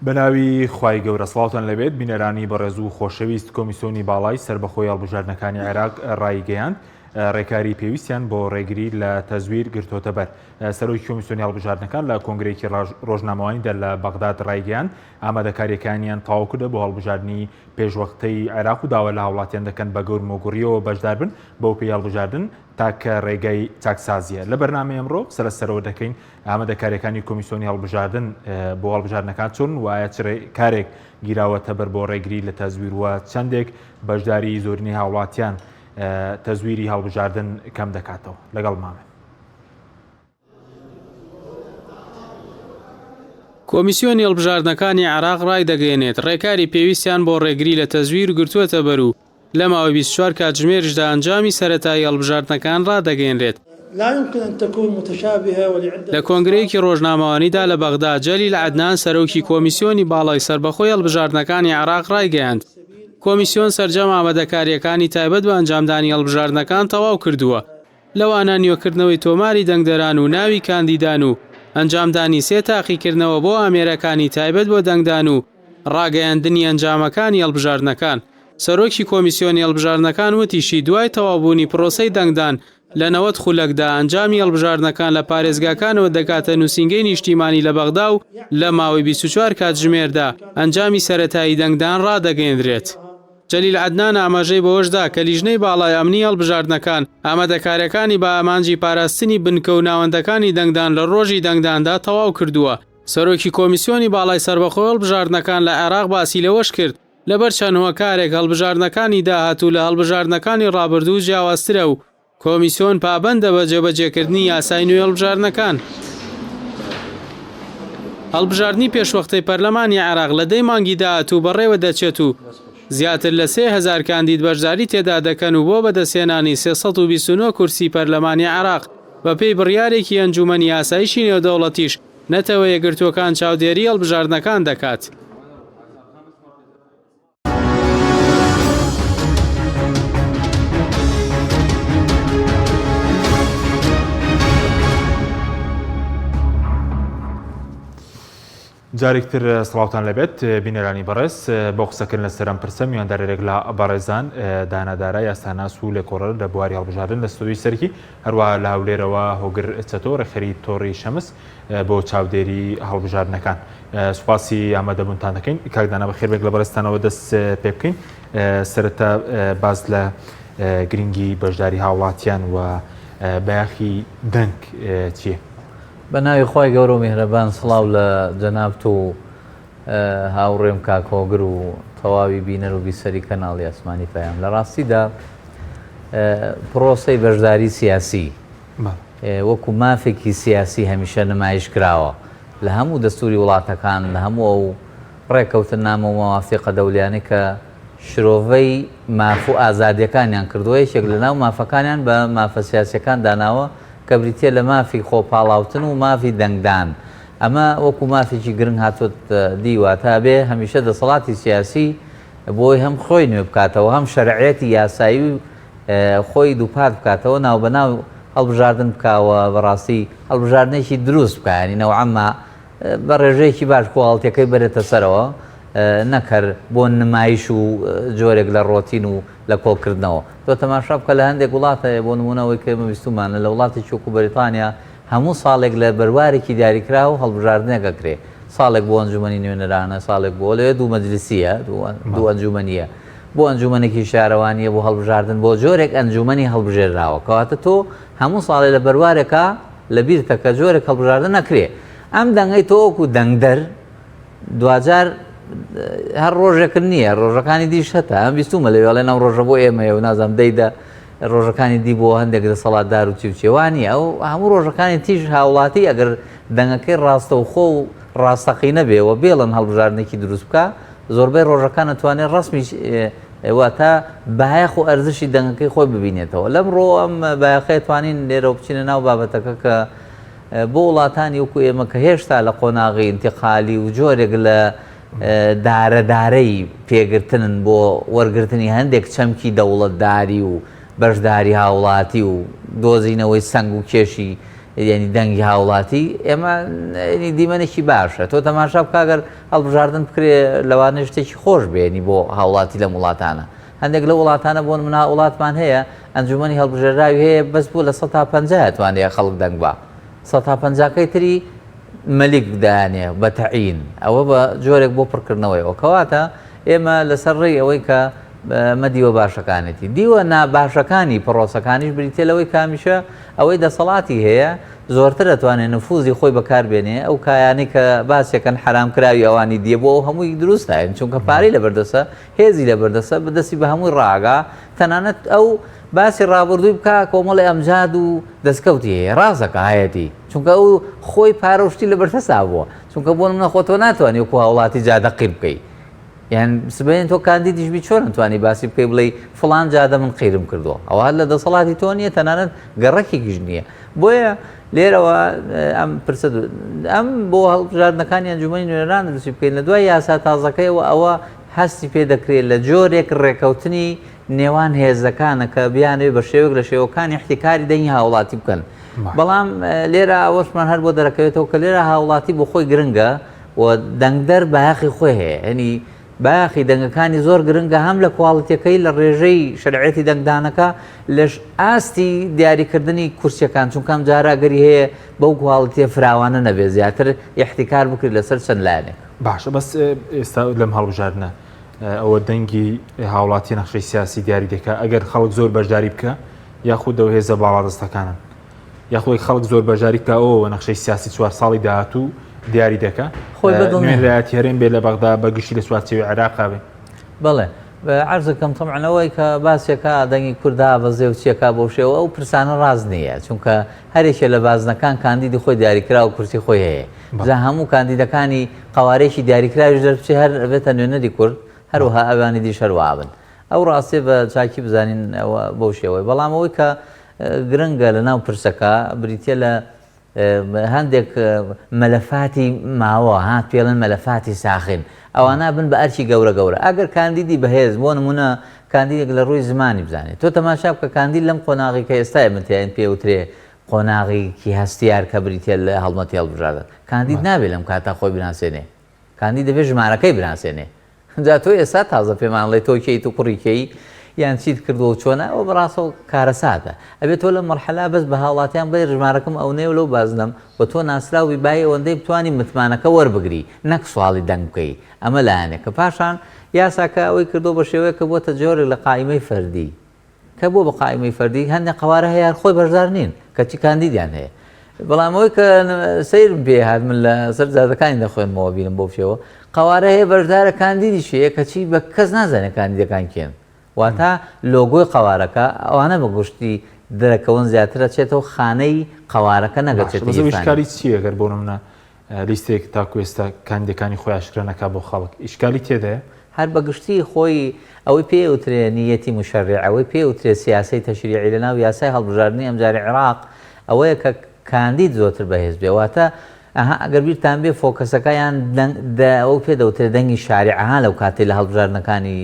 بەناوی خوای گەورە سڵاوتان لێبێت بینەرانی بەڕێز و خۆشەویست کۆمیسیۆنی باڵای سەربەخۆی هەڵبژاردنەکانی عێراق ڕایگەیاند ڕێکاری پێویستیان بۆ ڕێگری لە تەزویر گرتۆتە بەر سەرۆکی کۆمیسیۆنی هەڵبژاردنەکان لە کۆنگرەیەکی ڕۆژنامەوانیدا لە بەغداد ڕایگەیاند ئامادەکاریەکانیان تەواو کردە بۆ هەڵبژاردنی پێشوەختەی عێراق و داوا لە هاوڵاتیان دەکەن بە گەورمۆگوڕیەوە بەشداربن بەو پێی هەڵبژاردن تاکە ڕێگای چاکسازیە لە بەرنامەی ئەمڕۆ قسە لەسەرەوە دەکەین ئامادەکاریەکانی کۆمیسیۆنی هەڵبژاردن بۆ هەڵبژاردنەکان چۆن و ئایا چ کارێک گیراوەتە بەر بۆ ڕێگری لە تەزویر و چەندێک بەشداری زۆرینەی هاوڵاتیان تەزویری هەڵبژاردن کەم دەکاتەوە لەگەڵ مامن. کۆمیسیۆنی هەڵبژاردنەکانی عێراق ڕایدەگەیەنێت، ڕێکاری پێویستیان بۆ ڕێگری لە تەزویر گرتووەتەبەر و لە ماوەی 24 کاتژمێریشدا ئەنجامی سەرەتایی هەڵبژاردنەکان ڕادەگەیەنرێت. لە کۆنگرەیەکی ڕۆژنامەوانیدا لە بەغدا، جەلیل عەدنان سەرۆکی کۆمیسیۆنی باڵای سەربەخۆی هەڵبژاردنەکانی عێراق ڕایگەیاند، کۆمیسیۆن سەرجەم ئامادەکارییەکانی تایبەت بە ئەنجامدانی هەڵبژاردنەکان تەواو کردووە، لەوانە نوێکردنەوەی تۆماری دەنگدەران و ناوی کاندیدان و ئەنجامدانی سێ تاقیکردنەوە بۆ ئامێرەکانی تایبەت بە دەنگدان و ڕاگەیاندنی ئەنجامەکانی هەڵبژاردنەکان. سەرۆکی کۆمیسیۆنی هەڵبژاردنەکان وتیشی، دوای تەواوبوونی پرۆسەی دەنگدان لە 90 خولەکدا ئەنجامی هەڵبژاردنەکان لە پارێزگاکانەوە دەگاتە نووسینگەی نیشتیمانی لە بەغدا و لە ماوەی 24 کاتژمێردا ئەنجامی سەرەتایی دەنگدان ڕادەگەیەندرێت. جەلیل عەدنان ئاماژەی بەوەشدا کە لیژنەی باڵای ئەمنی هەڵبژاردنەکان ئامادەکارییەکانی بە ئامانجی پاراستنی بنکە و ناوەندەکانی دەنگدان لە ڕۆژی دەنگداندا تەواو کردووە. سەرۆکی کۆمیسیۆنی باڵای سەربەخۆی هەڵبژاردنەکان لە عێراق باسی لەوەش کرد، لەبەر چەند هۆکارێک هەڵبژاردنەکانی داهاتوو لە هەڵبژاردنەکانی ڕابردوو جیاوازترە و کۆمیسیۆن پابەندە بە جێبەجێکردنی یاسای نوێی هەڵبژاردنەکان. هەڵبژاردنی پێشوەختەی پەرلەمانی عێراق لە دەی مانگی داهاتوو بەڕێوە دەچێت و زیاتر لە 3000 کاندید بەشداری تێدا دەکەن و بۆ بەدەستهێنانی 329 کورسی پەرلەمانی عێراق بەپێی بڕیارێکی ئەنجوومەنی ئاسایشی نێودەوڵەتیش نەتەوە یەکگرتووەکان چاودێری هەڵبژاردنەکان دەکات. جارێکتر سڵاوتان لەبێت بینەرانی بەڕێز بۆ قسەکردن لەسەر ئەم پرسە میواندارێک لە بەڕێزان دانادارا یاساناس و لێکۆڵەر لە بواری هەڵبژاردن لە ستۆدیۆی سەرەکی هەروە لە هەولێرەوە هۆگر چەتۆ ڕێکخەری تۆڕی شەمس بۆ چاودێری هەڵبژاردنەکان سوپاسی ئامادەبوونتان دەکەین کاک دانا بەخێر بێت لە بەڕێزتانەوە دەست پێ بکەین سەرەتا باس لە گرنگی بەشداری هاوڵاتیان و بایەخی دەنگ چییە؟ بە ناوی خوای گەورە و میهرەبان سڵاو لە جەنابت و هاوڕێم کاک هۆگر و تەواوی بینەر و بیسەری کەناڵی ئاسمانی پەیام لە ڕاستیدا پرۆسەی بەشداری سیاسی وەکو مافێکی سیاسی هەمیشە نمایش کراوە لە هەموو دەستوری وڵاتەکان، لە هەموو ئەو ڕێکەوتننامە و مەواسیقە دەولیانەی کە شرۆڤەی ماف و ئازادیەکانیان کردووە، یەکێک لە ناو مافەکانیان بە مافە سیاسیەکان داناوە کە بریتیە لە مافی خۆ پاڵاوتن و مافی دەنگدان. ئەمە وەکو مافێکی گرنگ هاتووەت دی، واتە ئەبێ هەمیشە دەسەڵاتی سیاسی بۆی هەم خۆی نوێ بکاتەوە هەم شەرعیەتی یاسایی و خۆی دووپات بکاتەوە ناوبەناو هەڵبژاردن بکا و بەڕاستی هەڵبژاردنێکی دروست بکا یانی نەوعەما بە ڕێژەیەکی باش کواڵتیەکەی بەرێتە سەرەوە نەک هەر بۆ نمایش و جۆرێک لە ڕۆتین و لە کۆکردنەوە تۆ تەماشا بکە لە هەندێک وڵات هەیە بۆ نمونە ئەوەی کە ئێمە بیستومانە لە وڵاتێکی وەکو بەریتانیا هەموو ساڵێک لە بەروارێکی دیاریکراو هەڵبژاردنێک ئەکرێ ساڵێک بۆ ئەنجومەنی نوێنەرانە ساڵێک بۆ لەوێ دوو مەجلسیە دوو ئەنجومەنیە بۆ ئەنجومەنێکی شارەوانیە بۆ هەڵبژاردن بۆ جۆرێک ئەنجومەنی هەڵبژێرراوە کەواتە تۆ هەموو ساڵێ لە بەروارێکا لە بیرتە کە جۆرێک هەڵبژاردن ئەکرێ ئەم دەنگەی تۆ وەکو دەنگدەر دواجار هەر ڕۆژێکت نییە ڕۆژەکانی دیش هەتە ئەم بیستومە لەوێ ئەڵێن ئەم ڕۆژە بۆ ئێمەیە و نازانم دەیدە ڕۆژەکانی دی بۆ هەندێک دەسەڵاتدار و چی و چی وا نییە ئەو هەموو ڕۆژەکانی تیش هاوڵاتی ئەگەر دەنگەکەی ڕاستەوخۆ و ڕاستەقینە بێ و بێڵن هەڵبژاردنێکی دروست بکا زۆربەی ڕۆژەکان ئەتوانێت ڕەسمی واتە بایەخ و ئەرزشی دەنگەکەی خۆی ببینێتەوە. لەم ڕووەوە ئەم بایەخەی توانین لێرەوە بچینە ناو بابەتەکە کە بۆ وڵاتانی وەکو ئێمە کە هێشتا لە قۆناغی ئینتقالی و جۆرێک لە دارە دارەی پێگرتنن بۆ وەرگرتنی هەندێک چەمکی دەوڵەتداری و بەشداری هاوڵاتی و دۆزینەوەی سەنگ و کێشی. یعنی دەنگی هاوڵاتی ئێمە یعنی دیمەنێکی باشە تۆ تەماشا بکە گەر هەڵبژاردن بکرێ لەوانەیە شتێکی خۆش بێنی بۆ هاوڵاتی لەم وڵاتانە هەندێک لە وڵاتانە بۆ نمونە وڵاتمان هەیە ئەنجومەنی هەڵبژێراوی هەیە بەس بۆ 50% توانێ خەڵک دەنگ بە سەتا پەنجاکەی تری مەلیک دایانێ بە تەعین ئەوە بە جۆرێک بۆ پڕکردنەوەیەوە کەواتە ئێمە لەسەر ڕێی ئەوەی کە ئەمە دیوە باشەکانێتی دیوە ناباشەکانی پڕۆسەکانیش بریتە لەوەی کامیشە ئەوەی دەسەڵاتی هەیە زۆرتر ئەتوانێ نفوزی خۆی بەکار بێنێ ئەو کایانەی کە باسیەکەن حەرام کراوی ئەوانی دیە بۆ ئەو هەمووی دروستە چونکە پارەی لەبەردەسە هێزی لەبەردەسە بەدەستی بە هەمووی ڕاگا تەنانەت ئەو باسی ڕابردووی بکا کۆمەڵی ئەمجاد و دەستکەوتی هەیە ڕازەکە هەیەتی چونکە ئەو خۆی پارە و شتی لەبەردەسا بووە چونکە بۆ نمونە خۆ تۆ ناتوانانی وەکو هاوڵاتی جادە قیر بکەی یان سبەین تۆ کاندیدیش بی چۆن ئەتوانی باسی بکەی بڵێی فڵان جادە من قیرم کردووە ئەوە هەر لە دەسەڵاتی تۆ نییە تەنانەت گەڕەکێکیش نییە بۆیە لێرەوە ئەم پرسە ئەم بۆ هەڵبژاردنەکانی ئەنجومەنی نوێنەران دروستی بکەین لە دوای یاسا تازەکەیەوە ئەوە هەستی پێ دەکرێت لە جۆرێک ڕێکەوتنی نێوان هێزەکانە کە بیانەوێت بە شێوەیەک لە شێوەکانی احتیکاری دەنگی هاوڵاتی بکەن بەڵام لێرە ئەوەشمان هەر بۆ دەرەکەوێتەوە کە لێرە هاوڵاتی بۆ خۆی گرنگە و دەنگدەر بایەخی خۆی هەیە یعنی بایەخی دەنگەکانی زۆر گرنگە هەم لە کواڵیتیەکەی لە ڕێژەی شەرعیەتی دەنگدانەکە لەش ئاستی دیاریکردنی کورسیەکان چونکە ئەم جارە ئەگەری هەیە بەو کواڵیتیە فراوانە نەبێت زیاتر ئیحتیکار بکرێت لەسەر چەند لایەنێک. باشە بەس ئێستا لەم هەڵبژاردنە ئەوە دەنگی هاوڵاتی نەخشەی سیاسی دیاری دەکا ئەگەر خەڵک زۆر بەشداری بکە یاخود ئەو هێزە باڵادەستەکانن یاخۆی خەڵک زۆر بەشداری بکا ئەوە نەخشەی سیاسی چوار ساڵی داهاتوو دیاری دەکا خۆی بە دڵنیایە. نوێنەرایەتی هەرێم بێ لە بەغدا بە گشتی لە چوارچێوەی عێراقا بێ. بەڵێ عەرزەکەم تەبعەن ئەوەی کە باسێکا دەنگی کورد دابەزێ و چیەکا بەو شێوە ئەو پرسانە ڕاست نییە چونکە هەرێکێ لە بازنەکان کاندیدی خۆی دیاریکراو و کورسی خۆی هەیە جا هەموو کاندیدەکانی قەوارەیەکی دیاریکراویش دەربچێ هەر ئەبێتە نوێنەری کورد هەروەها ئەوانی دیش هەر وابن ئەو ڕاستیە بە چاکی بزانین ئەوە بەو شێوەیە بەڵام ئەوەی کە گرنگە لە ناو پرسەکە بریتیە لە هەندێک مەلەفاتی ماوە ها پێڵێن مەلەفاتی ساخن ئەوانە بن بە ئەرکی گەورە گەورە ئەگەر کاندیدی بەهێز بۆ نمونە کاندیدێک لە ڕووی زمانی بزانێت تۆ تەماشا بکە کاندید لەم قۆناغی کە ئێستا ئێمە تیاین پێوترێ قۆناغێکی هەستیار کە بریتە لە هەڵمەتی هەڵبژاردن کاندید نابێت لەم کاتا خۆی بناسێنێ کاندید دەبێت ژمارەکەی بناسێنێ جا تۆ ئێستا تازە پێمان ئەڵێی تۆ کێیت و کوڕی کێی یان چیت کردووە و چۆنە ئەوە بەڕاستەوە کارەساتە ئەبێ تۆ لەم مەرحەلە بەس بە هاوڵاتیان بڵێی ژمارەکەم ئەونەیە و لەو بازنەم و تۆ ناسراو بی بای ئەوەندەی بتوانی متمانەکە وەربگری نەک سواڵی دەنگ بکەی ئەمە لایەنێکە پاشان یاساکە ئەوەی کردووە بە شێوەیەک کە بۆتە جۆرێک لە قائیمەی فەردی کە بۆ بە قائیمەی فەردی هەندێک قەوارە هەیە هەر خۆی بەشدار نین کەچی کاندیدیان هەیە بەڵام ئەوەی کە سەیرم پێ هات من لە سەر جادەکانی دەخوێنمەوە بیرم بۆ بچێەوە قەوارە هەیە بەشدارە کاندیدیش هەیە کەچی بە کەس نازانێت کاندیدەکان کێن واتە لۆگۆی قەوارەکە ئەوانە بە گشتی دەرەکەون زیاتر ئەچێتەوە خانەی قەوارەکە نەگەچێتە باشە بەس ئەو ئیشکالی چییە گەر بۆ نمونە لیستێک تاکو ئێستا کاندیدەکانی خۆی ئاشکرا نەکا بۆ خەڵک ئیشکالی تێدایە؟ هەر بە گشتی خۆی ئەوەی پێی ئەوترێ نیەتی موشەریع، ئەوەی پێی ئەوترێ سیاسەی تەشریعی لە ناو یاسای هەڵبژاردنی ئەمجارەی عێراق ئەوەیە کە کاندید زۆرتر بەهێز بێ واتە ئەها ئەگەر بیرتان بێ فۆکەسەکە یان دەنگ دە ئەو پێ دەوترێ دەنگی شاریع ئەها لەو کاتەی لە هەڵبژاردنەکانی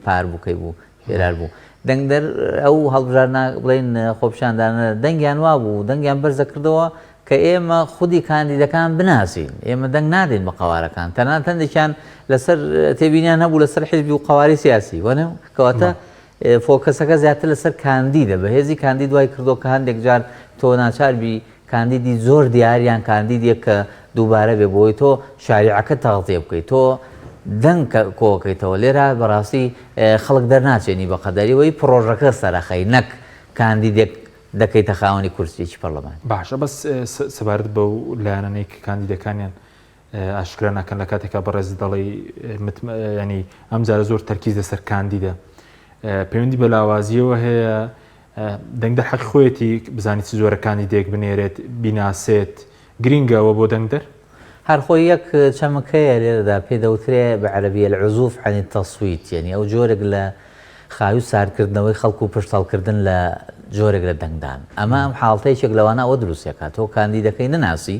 پار بوو کەی بوو پێرار بوو دەنگدەر ئەو هەڵبژاردنە بڵێین خۆپیشاندانە دەنگیان وابوو دەنگیان بەرزەکردەوە کە ئێمە خودی کاندیدەکان بناسین ئێمە دەنگ نادەین بە قەوارەکان تەنانەت هەندێکیان لەسەر تێبینیان هەبوو لەسەر حیزبی و قەوارەی سیاسی وەنە کەواتە فۆکەسەکە زیاتر لەسەر کاندیدە بەهێزی کاندید وای کردووە کە هەندێک جار تۆ ناچار بی کاندیدی زۆر دیار یان کاندیدێک کە دووبارە بێ بۆی تۆ شاریعەکە تەغتیە بکەیت تۆ دەنگ کۆکەیتەوە لێرە بەڕاستی خەڵک دەرناچێنی بە قەدەری وەی پڕۆژەکە سەرەخەی نەک کاندیدێک دەکەیتە خاوەنی کورسیەکی پەرلەمانی. باشە بەس سەبارەت بەو لایەنانەی کە کاندیدەکانیان ئاشکرا ناکەن لە کاتێکا بەڕێزت دەڵێی ینی ئەم جارە زۆر تەرکیز لەسەر کاندیدە پەیوەندی بە لاوازیەوە هەیە دەنگدەر حەقی خۆیەتی بزانیت چ جۆرە کاندیدێک بنێرێت بیناسێت گرینگە ئەوە بۆ دەنگدەر؟ هەر خۆی یەک چەمک هەیە لێرەدا پێی دەوترێ بە عەرەبی العزوف عن التصویت یەنی ئەو جۆرێک لە خاوی و ساردکردنەوەی خەڵک و پشت هەڵکردن لە جۆرێک لە دەنگدان ئەمە ئەم حاڵتە یەکێک لەوانە ئەوە دروست ئەکات تۆ کاندیدەکەی نەناسی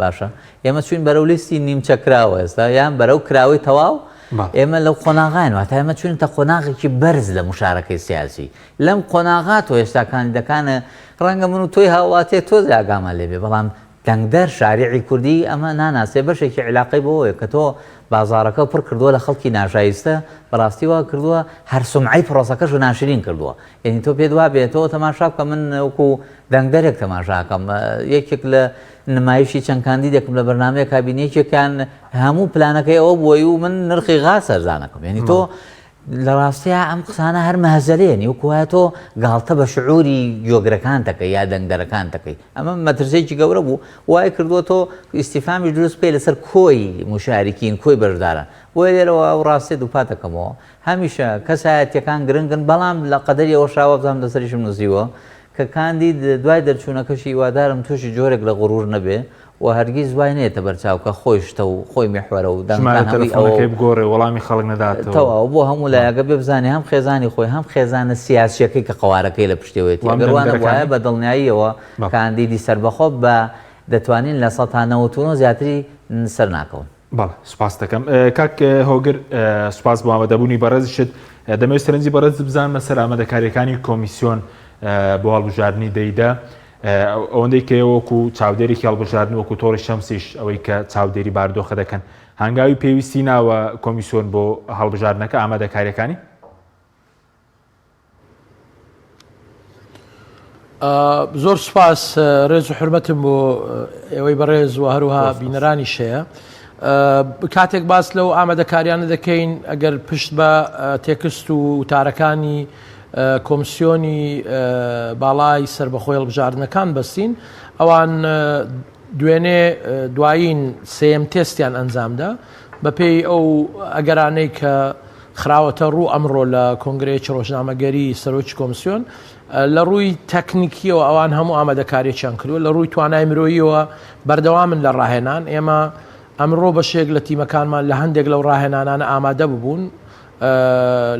باشە ئێمە چوین بەرەو لیستی نیمچە کراوە ئێستا یان بەرەو کراوەی تەواو ئێمە لەو قۆناغاین واتە ئێمە چوونەتە قۆناغێکی بەرز لە مشارەکەی سیاسی لەم قۆناغا تۆ ئێستا کاندیدەکانە ڕەنگە من و تۆی هاوڵاتیە تۆز ئاگامان لێ بێ بەڵام دەنگدەر شاریعی کوردی ئەمە ناناسێ بەشێکی عیلاقەی بەوەیە کە تۆ بازاڕەکە پڕ کردووە لە خەڵکی ناشایستە بەڕاستی وا کردووە هەر سومعەی پرۆسەکەش ناشرین کردووە یعنی تۆ پێت وابێ تۆ تەماشا بکە من وەکو دەنگدەرێک تەماشاکەم یەکێک لە نمایشی چەند کاندیدێکم لە بەرنامەیەکا بینی یەکێکیان هەموو پلانەکەی ئەوە بووی و من نرخی غاز سەرزانەکەم یعنی تۆ لە ڕاستیا ئەم قسانە هەر مەهزەلەیە وەکو وایە تۆ گاڵتە بە شعوری گوێگرەکان دەکەی یا دەنگدەرەکان دەکەی ئەمە مەترسیەکی گەورە بوو وای کردووە تۆ ئیستیفامیش دروست بکەی لەسەر کۆی مشارکین کۆی بەشداران بۆیە لێرەوە ئەو ڕاستیە دووپات دەکەمەوە هەمیشە کەسایەتیەکان گرنگن بەڵام لە قەدەری ئەوەشا وابزانم لەسەریشم نووسیوە کە کاندید دوای دەرچوونەکەشی هیوادارم تووشی جۆرێک لە غرور نەبێ و هەرگیز وای نەیەتە بەرچاو کە خۆی شتە و خۆی میحوەرە و دەنگەکان ژمارە هەمووی ئەوە تەلەفۆنەکەی و بگۆڕێ وەڵامی خەڵک نەداتەوە. تەواو بۆ هەموو لایەکە بێ بزانێ هەم خێزانی خۆی هەم خێزانە سیاسیەکەی کە قەوارەکەی لە پشتەوەیەتی وام ئەگەر وا نەبوایە دەنگدەرەکانی بە دڵنیاییەوە بەڵێ. کاندیدی سەربەخۆ بە دەتوانین 99% زیاتری سەر ناکەون. بەڵێ سوپاست دەکەم کاک هۆگر سوپاس بۆ ئامادەبوونی بەڕێزیشت دەمەوێت سەرنجی بەڕێز بزانمە سەر ئامادەکاریەکانی کۆمیسیۆن بۆ هەڵبژاردنی دەیدە ئەوەندەی کە وەکو چاودێرێکی هەڵبژاردن وەکو تۆڕی شەمسیش ئەوەی کە چاودێری باردۆخە دەکەن هەنگاوی پێویستی ناوە کۆمیسیۆن بۆ هەڵبژاردنەکە ئامادەکاریەکانی؟ زۆر سوپاس ڕێز و حرمەتم بۆ ئێوەی بەڕێز و هەروها بینەرانیش هەیە. کاتێک باس لەو ئامادەکاریانە دەکەین ئەگەر پشت بە تێکست و وتارەکانی کۆمسیۆنی باڵای سربەخۆی هەڵبژاردنەکان بەستین ئەوان دوێنێ دوایین سێم تێستیان ئەنجامدا بەپێی ئەو ئەگەرانەی کە خراوەتە ڕوو ئەمڕۆ لە کۆنگرەیەکی ڕۆژنامەگەری سەرۆکی کۆمسیۆن لە ڕووی تەکنیکیەوە ئەوان هەموو ئامادەکاریەکیان کردووە لە ڕووی توانای مرۆییەوە بەردەوامن لە ڕاهێنان ئێمە ئەمڕۆ بەشێک لە تیمەکانمان لە هەندێک لەو ڕاهێنانانە ئامادە ببوون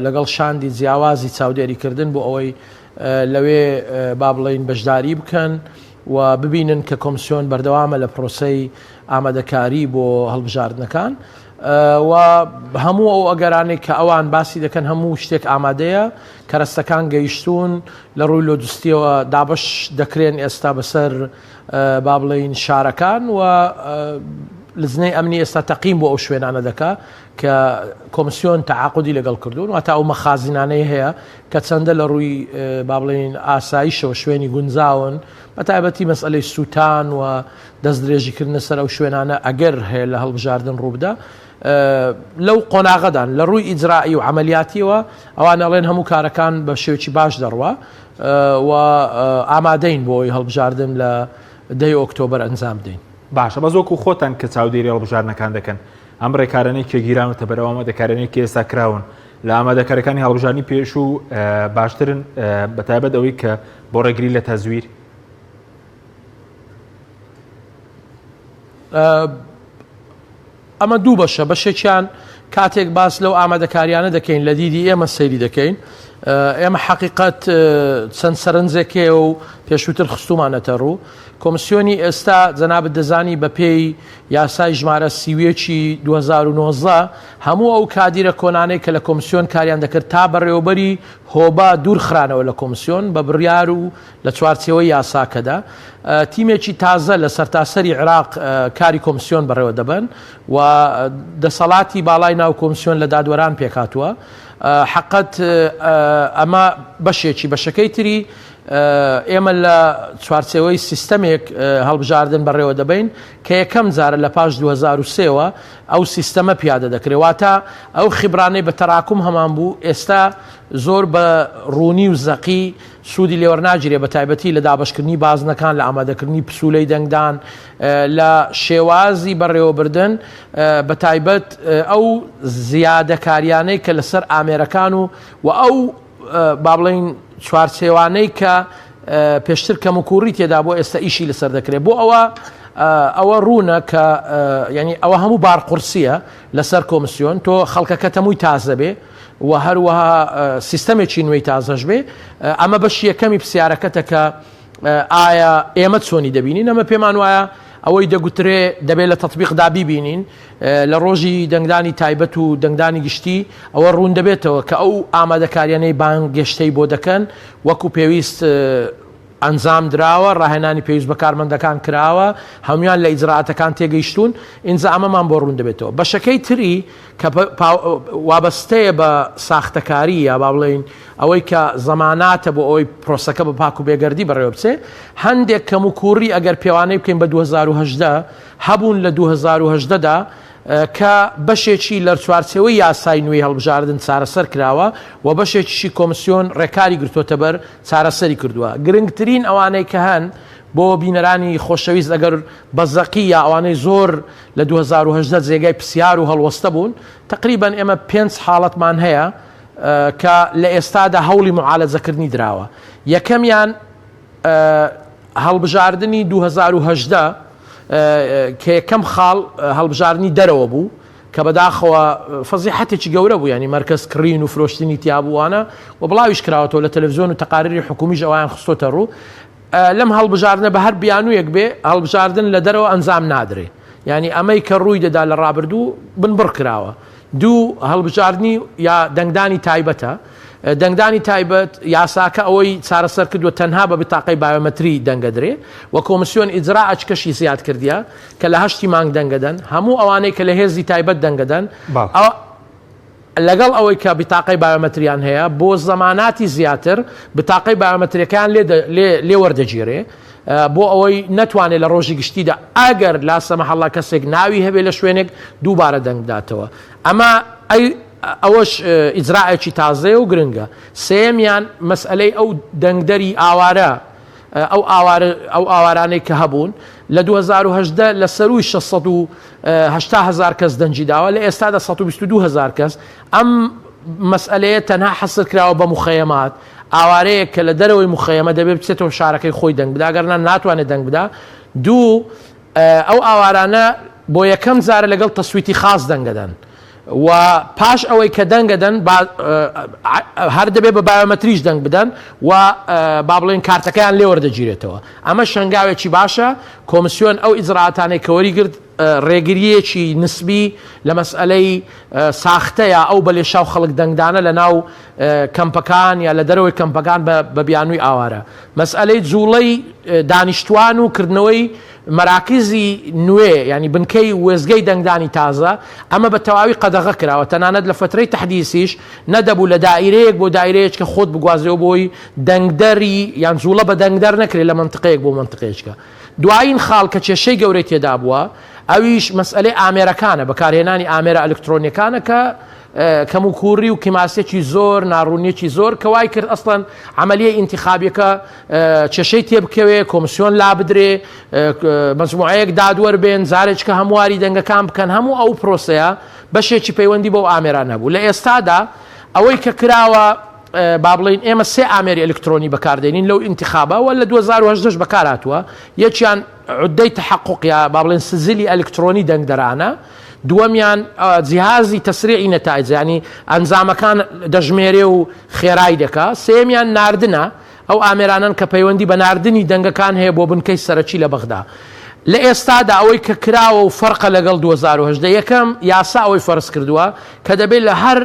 لەگەڵ شاندی جیاوازی چاودێریکردن بۆ ئەوەی لەوێ با بڵین بەشداری بکەن و ببینن کە کۆمسیۆن بەردەوامە لە پرۆسەی ئامادەکاری بۆ هەڵبژاردنەکان و هەموو ئەو ئەگەرانەی کە ئەوان باسی دەکەن هەموو شتێک ئامادەیە، کەرەستەکان گەیشتوون، لە ڕووی لۆجستیەوە دابەش دەکرێن ئێستا بەسەر با بڵێین شارەکان و لجنەی ئەمنی ئێستا تەقیم بۆ ئەو شوێنانە دەکا کە کۆمسیۆن تەعاقودی لەگەڵ کردوون واتە ئەو مەخازینانەی هەیە کە چەندە لە ڕووی با بڵێین ئاسایشەوە شوێنی گونجاون بە تایبەتی مەسئلەی سووتان و دەستدرێژیکردنە سەر ئەو شوێنانە ئەگەر هەیە لە هەڵبژاردن ڕووبدا لەو قۆناغەدان لە ڕووی ئیجرایی و عملیاتیەوە ئەوان ئەڵێن هەموو کارەکان بە شێوکی باش دەڕوا و ئامادەین بۆ ئەوی هەڵبژاردن لە دەی ئۆکتۆبەر ئەنجام بدەین. باشە بەس وەکو خۆتان کە چاودێری هەڵبژاردنەکان دەکەن ئەم ڕێکارانەی کە گیراونەتە بەر ئەو ئامادەکاریانەی کە ئێستا کراون لە ئامادەکاریەکانی هەڵبژاردنی پێشوو باشترن بەتایبەت ئەوەی کە بۆ ڕێگری لە تەزویر؟ ئەمە دوو بەشە بەشێکیان کاتێک باس لەو ئامادەکاریانە دەکەین لە دیدی ئێمە سەیری دەکەین ئێمە حەقیقەت چەند سەرنجێک هەیە و پێشووتر خستومانەتە ڕوو کۆمسیۆنی ئێستا جەنابت دەزانی بە پێی یاسای ژمارە سیویەکی 2009 هەموو ئەو کادیرە کۆنانەی کە لە کۆمسیۆن کاریان دەکرد تا بەڕێوەبەری هۆبا دوور خرانەوە لە کۆمسیۆن بە بڕیار و لە چوارچێوەی یاساکەدا تیمێکی تازە لە سەرتاسەری عێراق کاری کۆمسیۆن بەڕێوە دەبەن و دەسەڵاتی باڵای ناو کۆمسیۆن لە دادوەران پێکهاتووە. حەقەت ئەمە بەشێکی، بەشەکەی تری ئێمە لە چوارچێوەی سیستەمێک هەڵبژاردن بەڕێوە دەبەین کە یەکەم جارە لە پاش 2003ەوە ئەو سیستەمە پیادە دەکرێت واتە ئەو خیبرانەی بە تەراکم هەمان بوو ئێستا زۆر بە ڕوونی و زەقی سوودی لێوەرناگیرێ بەتایبەتی لە دابەشکردنی بازنەکان، لە ئامادەکردنی پسوولەی دەنگدان، لە شێوازی بەڕێوەبردن، بەتایبەت ئەو زیادەکاریانەی کە لەسەر ئامێرەکان و و ئەو با بڵێین چوارچێوانەی کە پێشتر کەموکوڕی تێدا بۆ ئێستا ئیشی لەسەر دەکرێت بۆ ئەوە ئەوە ڕوونە کە ینی ئەوە هەموو بارقورسیە لەسەر کۆمسیۆن تۆ خەڵکەکە تەمووی تازە بێ و هەروەها سیستەمێکی نوێی تازەش بێ ئەمە بەشی یەکەمی پرسیارەکەتە کە ئایا ئێمە چۆنی دەبینین ئەمە پێمان وایە. ئەوەی دەگوترێ دەبێت لە تەتبیقدا بیبینین لە ڕۆژی دەنگدانی تایبەت و دەنگدانی گشتی ئەوە ڕوون دەبێتەوە کە ئەو ئامادەکاریانەی بانگێشتەی بۆ دەکەن وەکو پێویست ئەنجام دراوە، ڕاهێنانی پێویست بە کارمەندەکان کراوە، هەموویان لە ئیجرائاتەکان تێگەیشتوون، ئینجا ئەمەمان بۆ ڕوون دەبێتەوە. بەشەکەی تری کە وابەستەیە بە ساختەکاری یا با بڵێین ئەوەی کە زەماناتە بۆ ئەوەی پرۆسەکە بە پاک و بێگەردی بەڕێوە بچێ، هەندێک کەموکووڕی ئەگەر پێوانەی بکەین بە 2018 هەبوون لە 2018 دا کە بەشێکی لە چوارچێوەی یاسای نوێی هەڵبژاردن چارەسەر کراوە و بەشێکیشی کۆمسیۆن ڕێکاری گرتۆتەبەر چارەسەری کردووە. گرنگترین ئەوانەی کە هەن بۆ بینەرانی خۆشەویست ئەگەر بە زەقی یا ئەوانەی زۆر لە 2018 جێگای پرسیار و هەڵوەستە بوون تقریبا ئێمە پێنج حاڵەتمان هەیە کە لە ئێستادا هەوڵی معالەجەکردنی دراوە. یەکەمیان هەڵبژاردنی 2018 کە یەکەم خاڵ هەڵبژاردنی دەرەوە بوو کە بەداخەوە فەزیحەتێکی گەورە بوو یانی مەرکەز کڕین و فرۆشتنی تیا بووانە و بڵاویش کراوەتەوە لە تەلەفزیۆن و تەقاریری حکومیش ئەویان خستۆتە ڕوو لەم هەڵبژاردنە بە هەر بیانوویەک بێ هەڵبژاردن لە دەرەوە ئەنجام نادرێ یعنی ئەمەی کە ڕووی دەدا لە ڕابردوو بنبڕ کراوە دوو هەڵبژاردنی یا دەنگدانی تایبەتە دەنگدانی تایبەت، یاساکە ئەوەی چارەسەر کردووە تەنها بە بتاقەی بایۆمەتری دەنگەدرێ و کۆمسیۆن ئیجرائەچکەشی زیاد کردیە کە لە هەشتی مانگ دەنگەدەن هەموو ئەوانەی کە لە هێزی تایبەت دەنگەدەن لەگەڵ ئەوەی کە بتاقەی بایۆمەتریان هەیە بۆ زەماناتی زیاتر بتاقەی بایۆمەتریەکان لێ وەردەگیرێ بۆ ئەوەی نەتوانێت لە ڕۆژی گشتیدا ئەگەر لا سەمەحەڵا کەسێک ناوی هەبێ لە شوێنێک دووبارە دەنگ بداتەوە ئەمە ئەی ئەوەش ئیجرائێکی تازەیە و گرنگە. سێیەمیان مەسئەلەی ئەو دەنگدەری ئاوارە، ئەو ئاوارە ئەو ئاوارانەی کە هەبوون لە 2018 لە سەرووی 680 هەزار کەس دەنگی داوە، لە ئێستادا 122 هەزار کەس. ئەم مەسئەلەیە تەنها حەسر کراوە بە موخەیەمات. ئاوارەیەک کە لە دەرەوەی موخەیەمە دەبێ بچێتەوە شارەکەی خۆی دەنگ بدا، گەرنا ناتوانێت دەنگ بدا. دوو، ئەو ئاوارانە بۆ یەکەم جارە لەگەڵ تەسویتی خاس دەنگەدەن و پاش ئەوەی کە دەنگەدەن هەر دەبێ بە بایۆمەتریش دەنگ بدەن و با بڵێن کارتەکەیان لێوەردەگیرێتەوە ئەمە شەنگاوێکی باشە کۆمسیۆن ئەو ئیجراتانەی کە وەریگرت ڕێگریەکی نسبی لە مەسئلەی ساختەیە ئەو بەلێشاو خەڵک دەنگدانە لە ناو کەمپەکان یا لە دەرەوەی کەمپەکان بە بیانووی ئاوارە مەسئەلەی جوڵەی دانیشتوان و کردنەوەی مەراکزی نوێ یانی بنکەی وێستگەی دەنگدانی تازە ئەمە بە تەواوی قەدەغە کراوە تەنانەت لە فەترەی تەحدیسیش نەدەبوو لە دائیرەیەک بۆ دائیرەیەکە خۆت بگوازیەوە بۆی دەنگدەری یان جوڵە بە دەنگدەر نەکرێت لە مەنتقەیەک بۆ مەنتقەیەکە دوایین خاڵ کە کێشەی گەورەی تێدا بووە ئەویش مەسئەلەی ئامێرەکانە بەکارهێنانی ئامێرە ئەلکترۆنیەکانە کە کەموکووڕی و کیماسیەکی زۆر، ناڕوونیەکی زۆر کە وای کرد ئەسڵەن عەمەلیە ئینتیخابیەکە کێشەی تێبکەوێ، کۆمسیۆن لابدرێ، مەجموعەیەک دادوەر بێن، جارێکە هەمواری دەنگەکان بکەن، هەموو ئەو پرۆسەیە بەشێکی پەیوەندی بەو ئامێرانە بوو. لە ئێستادا ئەوەی کە کراوە با بڵێین ئێمە سێ ئامێری ئەلکترۆنی بەکاردێنین لەو ئینتیخابە و لە 2018 بەکار هاتووە، یەکیان عودەی تحقق یا با بڵێن سجلی ئەلکترۆنی دەنگدەرانە، دووەمیان جیهازی تەسریعی نەتایج یانی ئەنجامەکان دەژمێرێ و خێرای دەکا، سێیەمیان ناردنە، ئەو ئامێرانەن کە پەیوەندی بە ناردنی دەنگەکان هەیە بۆ بنکەی سەرەکی لە بەغدا. لە ئێستادا ئەوەی کە کراوە و فەرقە لەگەڵ 2018 یەکەم یاسا ئەوەی فەرز کردووە کە دەبێت لە هەر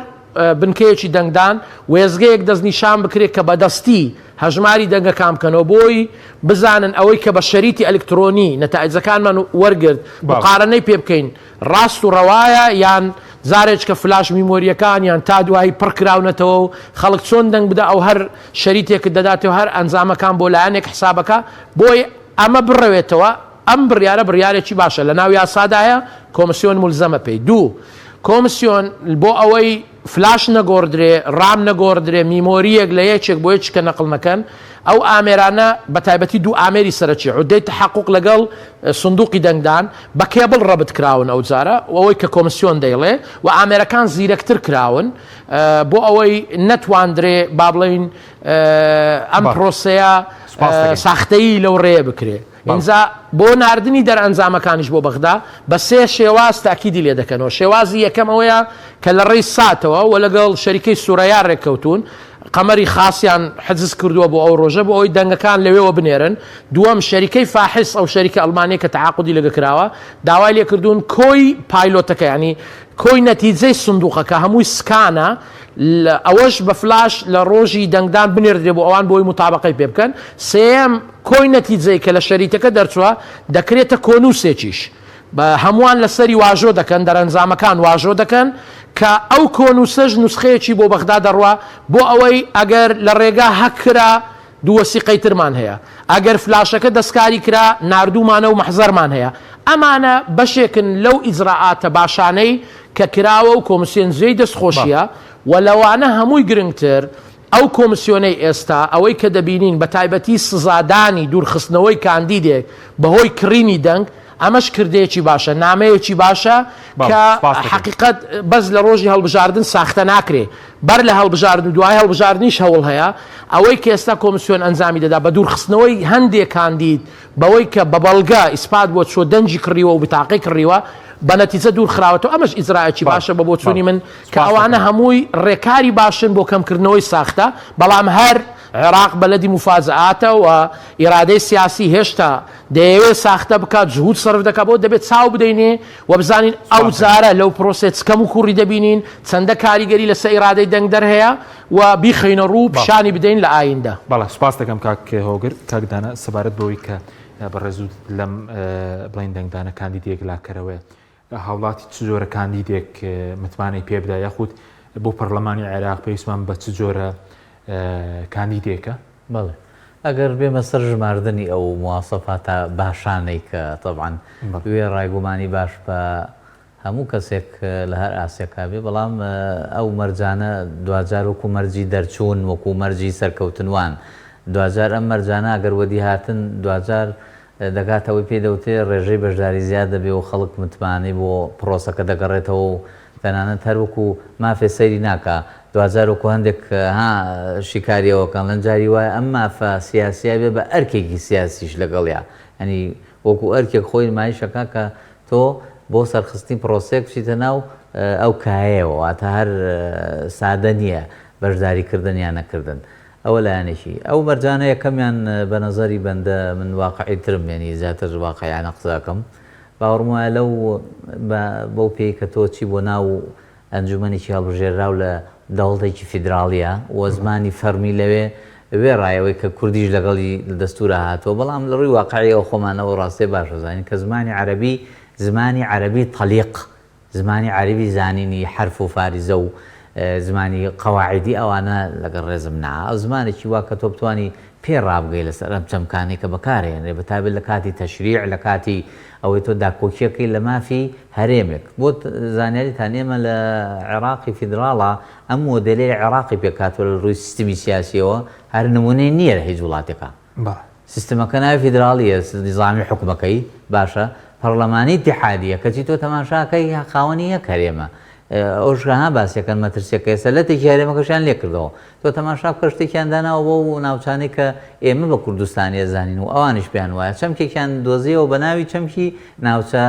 بنکەیەکی دەنگدان وێستگەیەک دەستنیشان بکرێت کە بەدەستی هەژماری دەنگەکان بکەنەوە بۆی بزانن ئەوەی کە بە شەریتی ئەلکترۆنی نەتائیجەکانمان وەرگرت مقارەنەی پێ بکەین ڕاست و ڕەوایە یان جارێچکە فلاش میمۆریەکان یان تا دوایی پڕ کراونەتەوە و خەڵک چۆن دەنگ بدا ئەو هەر شەریتێکت دەداتێ و هەر ئەنجامەکان بۆ لایەنێک حسابەکە بۆی ئەمە بڕەوێتەوە ئەم بڕیارە بڕیارێکی باشە لە ناو یاسادایە کۆمسیۆن مولزەمە پێی دوو کۆمسیۆن بۆ ئەوەی فلاش نەگۆڕدرێ، ڕام نەگۆڕدرێ، میمۆرییەک لە یەکێک بۆ یەکیکە نەقڵ نەکەن، ئەو ئامێرانە بە تایبەتی دوو ئامێری سەرەکی، عودەی تەحەقوق لەگەڵ سندوقی دەنگدان، بە کێبڵ ڕەبت کراون ئەو جارە و ئەوەی کە کۆمسیۆن دەیڵێ و ئامێرەکان زیرەکتر کراون بۆ ئەوەی نەتواندرێ با بڵێین ئەم پرۆسەیە ساختەیی لەو ڕێیە بکرێ. ئینجا بۆ ناردنی دەرئەنجامەکانیش بۆ بەغدا بە سێ شێواز تاکیدی لێ دەکەنەوە، شێوازی یەکەم ئەوەیە کە لە ڕێی ساتەوە و لەگەڵ شەریکەی سورەیا ڕێککەوتوون، قەمەری خاسیان حجز کردووە بۆ ئەو ڕۆژە بۆ ئەوەی دەنگەکان لەوێوە بنێرن. دووەم، شەریکەی فاحس، ئەو شەریکە ئەڵمانییە کە تەعاقودی لەگە کراوە، داوای لێکردوون کۆی پایلۆتەکە یانی کۆی نەتیجەی سندوقەکە هەمووی سکانە، ئەوەش بە فلاش لە ڕۆژی دەنگدان بنێردرێ بۆ ئەوان بۆی موتابەقەی پێ بکەن. سێیەم، کۆی نەتیجەی کە لە شەریتەکە دەرچووە دەکرێتە کۆنووسێکیش. بە هەمووان لەسەری واژۆ دەکەن، دەرەنجامەکان واژۆ دەکەن، کە ئەو کۆنووسەش نوسخەیەکی بۆ بەغدا دەڕوا بۆ ئەوەی ئەگەر لە ڕێگا هەک کرا دوو وەسیقەی ترمان هەیە، ئەگەر فلاشەکە دەستکاری کرا ناردوومانە و مەحزەرمان هەیە. ئەمانە بەشێکن لەو ئیجرائاتە باشانەی کە کراوە و کۆمسیۆن جێی دەستخۆشییە و لەوانە هەمووی گرنگتر ئەو کۆمسیۆنەی ئێستا ئەوەی کە دەبینین بە تایبەتی سزادانی دوورخستنەوەی کاندیدێک بەهۆی کڕینی دەنگ ئەمەش کردەیەکی باشە نامەیەکی باشە کە حەقیقەت بەس لە ڕۆژی هەڵبژاردن ساختە ناکرێ بەر لە هەڵبژاردن و دوای هەڵبژاردنیش هەوڵ هەیە ئەوەی کە ئێستا کۆمسیۆن ئەنجامی دەدا بە دوورخستنەوەی هەندێک کاندید بەوەی کە بە بەڵگە ئیسپات بووە چووە دەنگی کڕیوە و بتاقەی کڕیوە بە نەتیجە دوور خراوەتەوە ئەمەش ئیجرائێکی باشە بە بۆچوونی من کە ئەوانە هەمووی ڕێکاری باشن بۆ کەمکردنەوەی ساختە بەڵام هەر عێراق بەلەدی موفاجەئاتە و ئیرادەی سیاسی هێشتا دەیەوێت ساختە بکات جهود سەرف دەکات بۆ دەبێت چاو بدەینێ و بزانین ئەو جارە لەو پرۆسێ چ کەم و کوڕی دەبینین چەندە کاریگەری لەسەر ئیرادەی دەنگدەر هەیە و بیخەینە ڕوو پیشانی بدەین لە ئایندە. بەڵێ سوپاست دەکەم کاک هۆگر. کاک دانا سەبارەت بەوەی کە بەڕێزوت لەم بڵێین دەنگدانە کاندید یەکلاکەرەوەیە هاوڵاتی چ جۆرە کاندیدێک متمانەی پێ بدا یاخود بۆ پەرلەمانی عێراق پێویستمان بە چ جۆرە کاندیدێکە؟ بەڵێ ئەگەر بێمە سەر ژماردنی ئەو مواسەفاتە باشانەی کە تەبعەن وێڕای گومانی باش بە هەموو کەسێک لە هەر ئاستێکا بێ، بەڵام ئەو مەرجانە دواجار وەکوو مەرجی دەرچوون، وەکوو مەرجی سەرکەوتن وان. دواجار ئەم مەرجانە ئەگەر وەدی هاتن، دواجار دەگاتە ئەوەی پێی دەوترێ ڕێژەی بەشداری زیاد دەبێ و خەڵک متمانەی بۆ پڕۆسەکە دەگەڕێتەوە و تەنانەت هەر وەکوو مافێ سەیری ناکا. دواجار وەکوو هەندێک ها شیکاری ئەوە کەن، ئەڵێن جاری وایە ئەم مافە سیاسییە بێ بە ئەرکێکی سیاسیش لەگەڵیا. یانی وەکوو ئەرکێک خۆی نمایش ئەکا کە تۆ بۆ سەرخستنی پڕۆسەیەک بچیتە ناو ئەو کایەیەوە، واتە هەر سادە نییە بەشداری کردن یان نەکردن. ئەوە لایەنێکی. ئەو مەرجانە یەکەمیان بە نەزەری بەندە من واقعی ترم یانی زیاتر واقعیانە قسە ئەکەم. باوەڕم وایە لەو بە بەو پێی کە تۆ چی بۆ ناو ئەنجومەنێکی هەڵبژێرراو لە دەوڵەتێکی فیدراڵییە و زمانی فەڕمی لەوێ وێڕای ئەوەی کە کوردیش لەگەڵی لە دەستوورا هاتووە، بەڵام لە ڕووی واقعییەوە خۆمان ئەو ڕاستییە باش ئەزانین کە زمانی عەرەبی زمانی عەرەبی تەلیق، زمانی عەرەبی زانینی حەرف و فاریزە و زمانی قەواعیدی ئەوانە لەگەڵ ڕێزم نا، ئەو زمانێکی وا کە تۆ بتوانی پێ ڕابگەی لەسەر ئەم چەمکانەی کە بەکارئەهێنرێ بە تایبەت لە کاتی تەشریع، لە کاتی ئەوەی تۆ داکۆکییەکەی لە مافی هەرێمێک. بۆ زانیاریتان ئێمە لە عێراقی فیدراڵا ئەم مۆدێلەی لە عێراقی پێکهاتووە لە ڕووی سیستمی سیاسییەوە هەر نموونەی نییە لە هیچ وڵاتێکا. سیستمەکە ناوی فیدراڵییە، نیزامی حوکمەکەی باشە، پەڕلەمانی ئیتیحادییە، کەچی تۆ تەماشاکەی خاوەنی یەک هەرێمە. ئەوش کە ها باسیەکەن مەترسیەکە ئێستا لەتێکی هەرێمەکەشیان لێکردەوە. تۆ تەماشا بکە شتێکیان داناوە بۆ ئەو ناوچانەی کە ئێمە بە کوردستانی ئەزانین و ئەوانیش پێیان وایە چەمکێکیان دۆزیەوە بە ناوی چەمکی ناوچە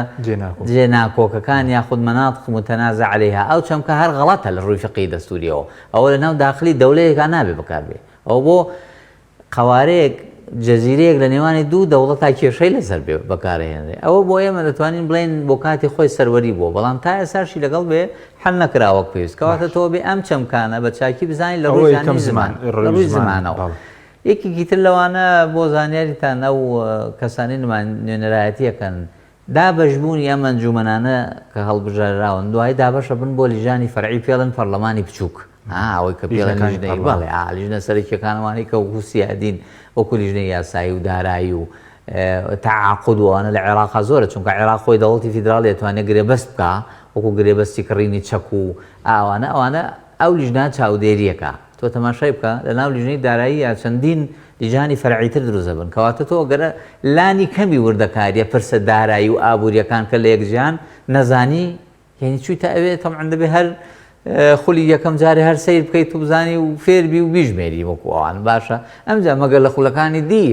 جێ ناکۆکەکان یاخود مناطق متنازع علیها ئەو چەمکە هەر غەڵەتە لە ڕووی فقهی دەستوریەوە ئەوە لە ناو داخلی دەولەیەکا نابێ بەکار بێ ئەوە بۆ قەوارەیەک، جەزیرەیەک لە نێوانی دوو دەوڵەتا کێشەی لەسەر بێ بەکارئەهێنرێ. ئەوە بۆ ئێمە دەتوانین بڵێین بۆ کاتی خۆی سەروەری بووە، بەڵام تا ئێستاشی لەگەڵ بێ حەل نەکرا وەک پێویست. کەواتە تۆ ئەبێ ئەم چەمکانە بە چاکی بزانی لە ڕووی زانینی زمان، لە ڕووی زمانەوە. یەکێکی تر لەوانە بۆ زانیاریتان ئەو کەسانەی نوێنەرایەتی ئەکەن دابەشبوونی ئەم ئەنجوومەنانە کە هەڵبژێراون دوایی دابەش ئەبن بۆ لیژانی فەرعی پێڵێن پەڕلەمانی بچووک ها ئەوەی کە پێڵێن لیژنەی بەڵێ ئا لیژنە سەرەکیەکان ئەوانەی کە وەکوو سیادین وەکوو لیژنەی یاسایی و دارایی و تەعاقود و ئەوانە لە عێراقا زۆرە چونکە عێراق خۆی دەوڵەتی فیدراڵی ئەتوانێت گرێبەست بکا وەکوو گرێبەستی کڕینی چەک و ئەوانە ئەوانە ئەو لیژنە چاودێریەکە تۆ تەماشای بکە لە ناو لیژنەی داراییا چەندین لیژانی فەرعی تر دروست دەبن کەواتە تۆ گەر لانی کەمی وردەکاریە پرسە دارایی و ئابووریەکان کە لە یەک جیان نەزانی یعنی چوویتە ئەوێ تەبعەن دەبێ هەر خولی یەکەم جارێ هەر سەیر بکەیت و بزانی و فێربی و بیژمێری وەکو ئەوان باشە ئەمجا مەگەر لە خولەکانی دی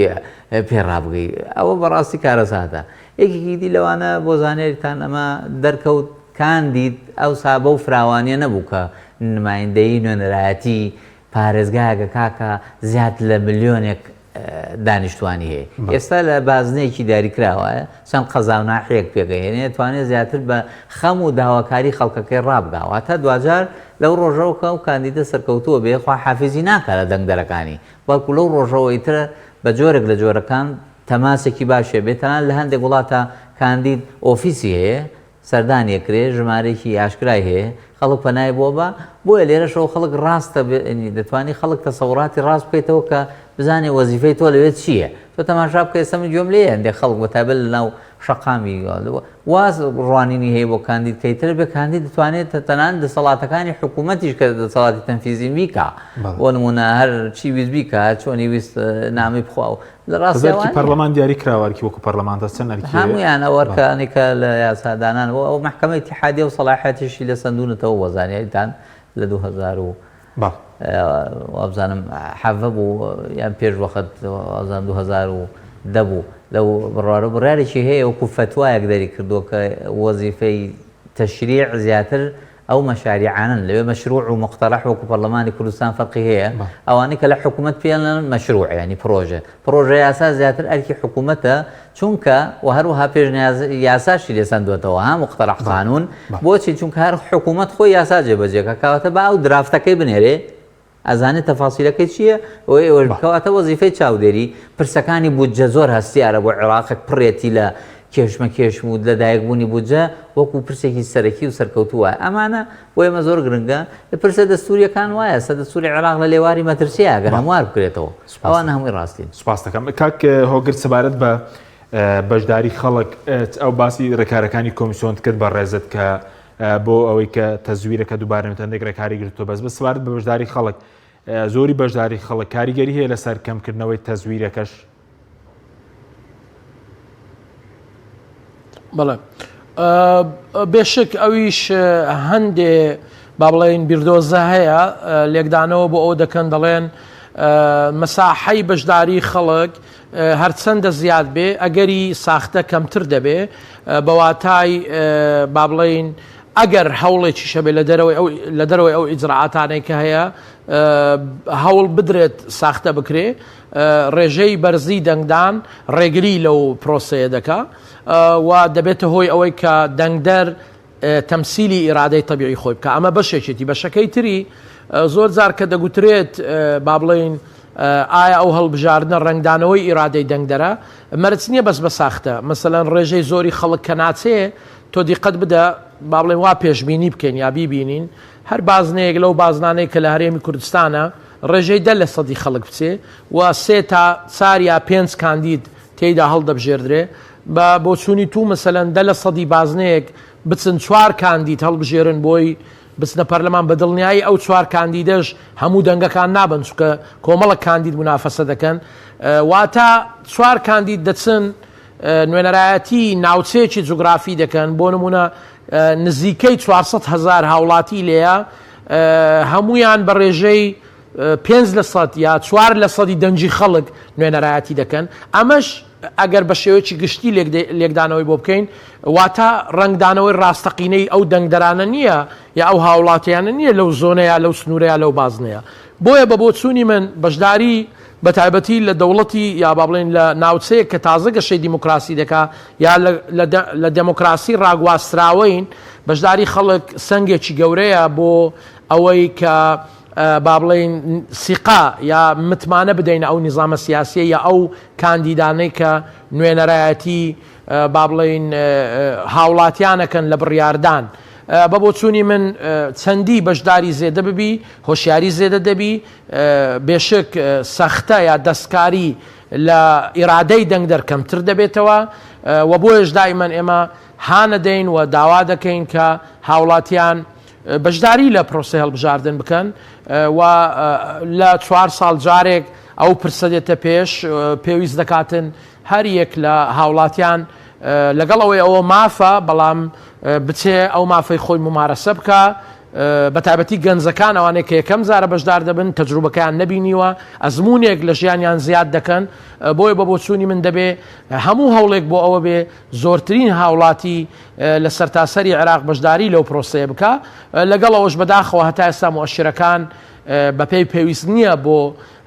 پێ ڕابگەی ئەوە بەڕاستی کارەساتە یەکێکی دی لەوانە بۆ زانیاریتان ئەمە دەرکەوت کاندید ئەوسا بەو فراوانیە نەبوو کە نمایندەیی نوێنەرایەتی پارێزگایەکە کاکە زیاد لە ملیۆنێک دانیشتوانی هەیە ئێستا لە بازنەیەکی دیاریکراوە چەند قەزا و ناحیەک پێکەهێنێ توانێت زیاتر بە خەم و داواکاری خەڵکەکەی ڕابگا واتە دواجار لەو ڕۆژەوە کە ئەو کاندیدە سەرکەوتووە بێ خوا حافیزی ناکا لە دەنگدەرەکانی بەڵکو لەو ڕۆژەوە ئیتر بە جۆرێک لە جۆرەکان تەماسێکی باشی هەبێ تەنانەت لە هەندێک وڵاتا کاندید ئۆفیسی هەیە سەردانی ئەکرێ ژمارەیەکی ئاشکرای هەیە خەڵک پەنای بۆ با بۆیە لێرەشەوە خەڵک ڕاستە دەتوانی خەڵک تەسەوڕاتی ڕاست بکەیتەوە کە بزانێ وەزیفەی تۆ لەوێ چییە تۆ تەماشا بکە ئێستا من گوێم لێیە هەندێک خەڵک بە تایبەت لەناو شەقامی واز ڕوانینی هەیە بۆ کاندید کە ئیتر بێ کاندید دەتوانێت تەنانەت دەسەڵاتەکانی حکوومەتیش کە دەسەڵاتی تەنفیزین بیکا بۆ نموونە هەر چی ویست بیکا هەر چۆنی ویست نامی بخوا و لە ڕاستیا ئەرکی وا نییە. پەرلەمان دیاری کراوە ئەرکی وەکو پەرلەمانتار چەند ئەرکی هەیە؟ هەموویان ئەو ئەرکانەی کە لە یاسادانان و ئەو مەحکەمە ئیتیحادیە و سەڵاحیەتیشی لە سەندوونەتەوە بۆ زانیاریتان لە 2000 و بەڵێ. وابزانم حەڤە بوو یان پێش وەخت وابزانم 2010 بوو لەو بڕوارە بڕیارێکی هەیە وەکو فەتوایەک دەری کردووە کە وەزیفەی تەشریع زیاتر ئەو مەشاریعانەن لەوێ مەشروع و مقتەرەح وەکو پەرلەمانی کوردستان فەرقی هەیە ئەوانەی کە لە حکوومەت پێیان لەن مەشروع ینی پرۆژە پرۆژە یاسا زیاتر ئەرکی حکوومەتە چونکە و هەروەها پێش یاساشی لێ سەندوەتەوە ها مقتەرەح قانون بۆچی چونکە هەر حکوومەت خۆی یاسا جێبەجێکە کەواتە با ئەو درافتەکەی بنێرێ ئەزانێت تەفاسیلەکەی چییە و ئێوەش کەواتە وەزیفەی چاودێری پرسەکانی بودجە زۆر هەستیارە بۆ عێراقێک پڕێتی لە کێشمەکێشم و لەدایکبوونی بودجە وەکو پرسێکی سەرەکی و سەرکەوتوو وایە ئەمانە بۆ ئێمە زۆر گرنگە لە پرسە دەستوریەکان وایە سە دەستوری عێراق لە لێواری مەترسیە گەر هەموار بکرێتەوە ئەوانە هەمووی ڕاستین. سوپاست دەکەم کاک هۆگر سەبارەت بە بەشداری خەڵک ئەو باسی ڕێکارەکانی کۆمیسیۆنت کرد بە ڕێزت کە بۆ ئەوەی کە تەزویرەکە دووبارە نەبێت هەندێک ڕێکاری گرتووە بەس بە سەبارەت بە بەشداری خەڵک زۆری بەشداری خەڵک کاریگەری هەیە لەسەر کەمکردنەوەی تەزویرەکەش؟ بەڵێ بێشک ئەویش هەندێ با بڵێین بیردۆزە هەیە لێکدانەوە بۆ ئەو دەکەن دەڵێن مەساحەی بەشداری خەڵک هەرچەندە زیاد بێ ئەگەری ساختە کەمتر دەبێ بەواتای با بڵێین ئەگەر هەوڵێکی شەبێ لە دەرەوەی ئەو لە دەرەوەی ئەو ئیجرعاتانەی کە هەیە هەوڵ بدرێت ساختە بکرێ ڕێژەی بەرزی دەنگدان ڕێگری لەو پرۆسەیە دەکا و دەبێتە هۆی ئەوەی کە دەنگدەر تەمسیلی ئیرادەی تەبیعی خۆی بکە ئەمە بەشێکێتی بەشەکەی تری زۆر جار کە دەگوترێت با بڵێین ئایا ئەو هەڵبژاردنە ڕەنگدانەوەی ئیرادەی دەنگدەرە مەرج نییە بەس بە ساختە مەسەلەن ڕێژەی زۆری خەڵک کە ناچێ تۆ دیقەت بدە با بڵێن وا پێشبینی بکەین یا بیبینین هەر بازنەیەک لەو بازنانەی کە لە هەرێمی کوردستانە ڕێژەی دە لە سەدی خەڵک بچێ و سێ تا چار یا پێنج کاندید تێیدا هەڵدەبژێردرێ. بە بۆچوونی تو مەسەلەن دە لە سەدی بازنەیەک بچن چوار کاندید هەڵبژێرن بۆی بچنە پەرلەمان بە دڵنیایی ئەو چوار کاندیدەش هەموو دەنگەکان نابەن چونکە کۆمەڵک کاندید مونافەسە دەکەن واتە چوار کاندید دەچن نوێنەرایەتی ناوچەیەکی جوگرافی دەکەن بۆ نمونە نزیکەی 400 هزار هاوڵاتی لێیە هەمویان بە ڕێژەی پێنج لە سەد یا چوار لە سەدی دەنگی خەڵک نوێنەرایەتی دەکەن ئەمەش ئەگەر بە شێوەیەکی گشتی لێکدانەوەی بۆ بکەین واتە ڕەنگدانەوەی ڕاستەقینەی ئەو دەنگدەرانە نییە یا ئەو هاوڵاتیانە نییە لەو زۆنەیە لەو سنوورەیە لەو بازنەیە بۆیە بە بۆچوونی من بەشداری بە تایبەتی لە دەوڵەتی یا با بڵێن لە ناوچەیەک کە تازە گەشەی دیموکراسی دەکا یا لە دێموکراسی ڕاگواستراوەین بەشداری خەڵک سەنگێکی گەورەیە بۆ ئەوەی کە با بڵێین سیقە یا متمانە بدەینە ئەو نیزامە سیاسیە یا ئەو کاندیدانەی کە نوێنەرایەتی با بڵێین هاوڵاتیانەکەن لە بڕیاردان. بە بۆچوونی من چەندی بەشداری زێدە ببی هۆشیاری زێدە دەبی بێشک سەختە یا دەستکاری لە ئیرادەی دەنگدەر کەمتر دەبێتەوە و بۆیەش دائیمەن ئێمە هانەدەین و داوا دەکەین کە هاوڵاتیان بەشداری لە پرۆسەی هەڵبژاردن بکەن و لە چوار ساڵ جارێک ئەو پرسە دێتە پێش پێویست دەکاتن هەر یەک لە هاوڵاتیان لەگەڵ ئەوەی ئەوە مافە بەڵام بچێ ئەو مافەی خۆی ممارەسە بکە بە تایبەتی گەنجەکان ئەوانەی کە یەکەم جارە بەشدار دەبن تەجروبەکەیان نەبینیوە ئەزمونێک لە ژیانیان زیاد دەکەن بۆیە بە بۆچوونی من دەبێ هەموو هەوڵێک بۆ ئەوە بێ زۆرترین هاوڵاتی لە سەرتاسەری عێراق بەشداری لەو پرۆسەیە بکا، لەگەڵ ئەوەش بەداخەوە هەتا ئێستا موئەشیرەکان. بەپێی پێویست نییە بۆ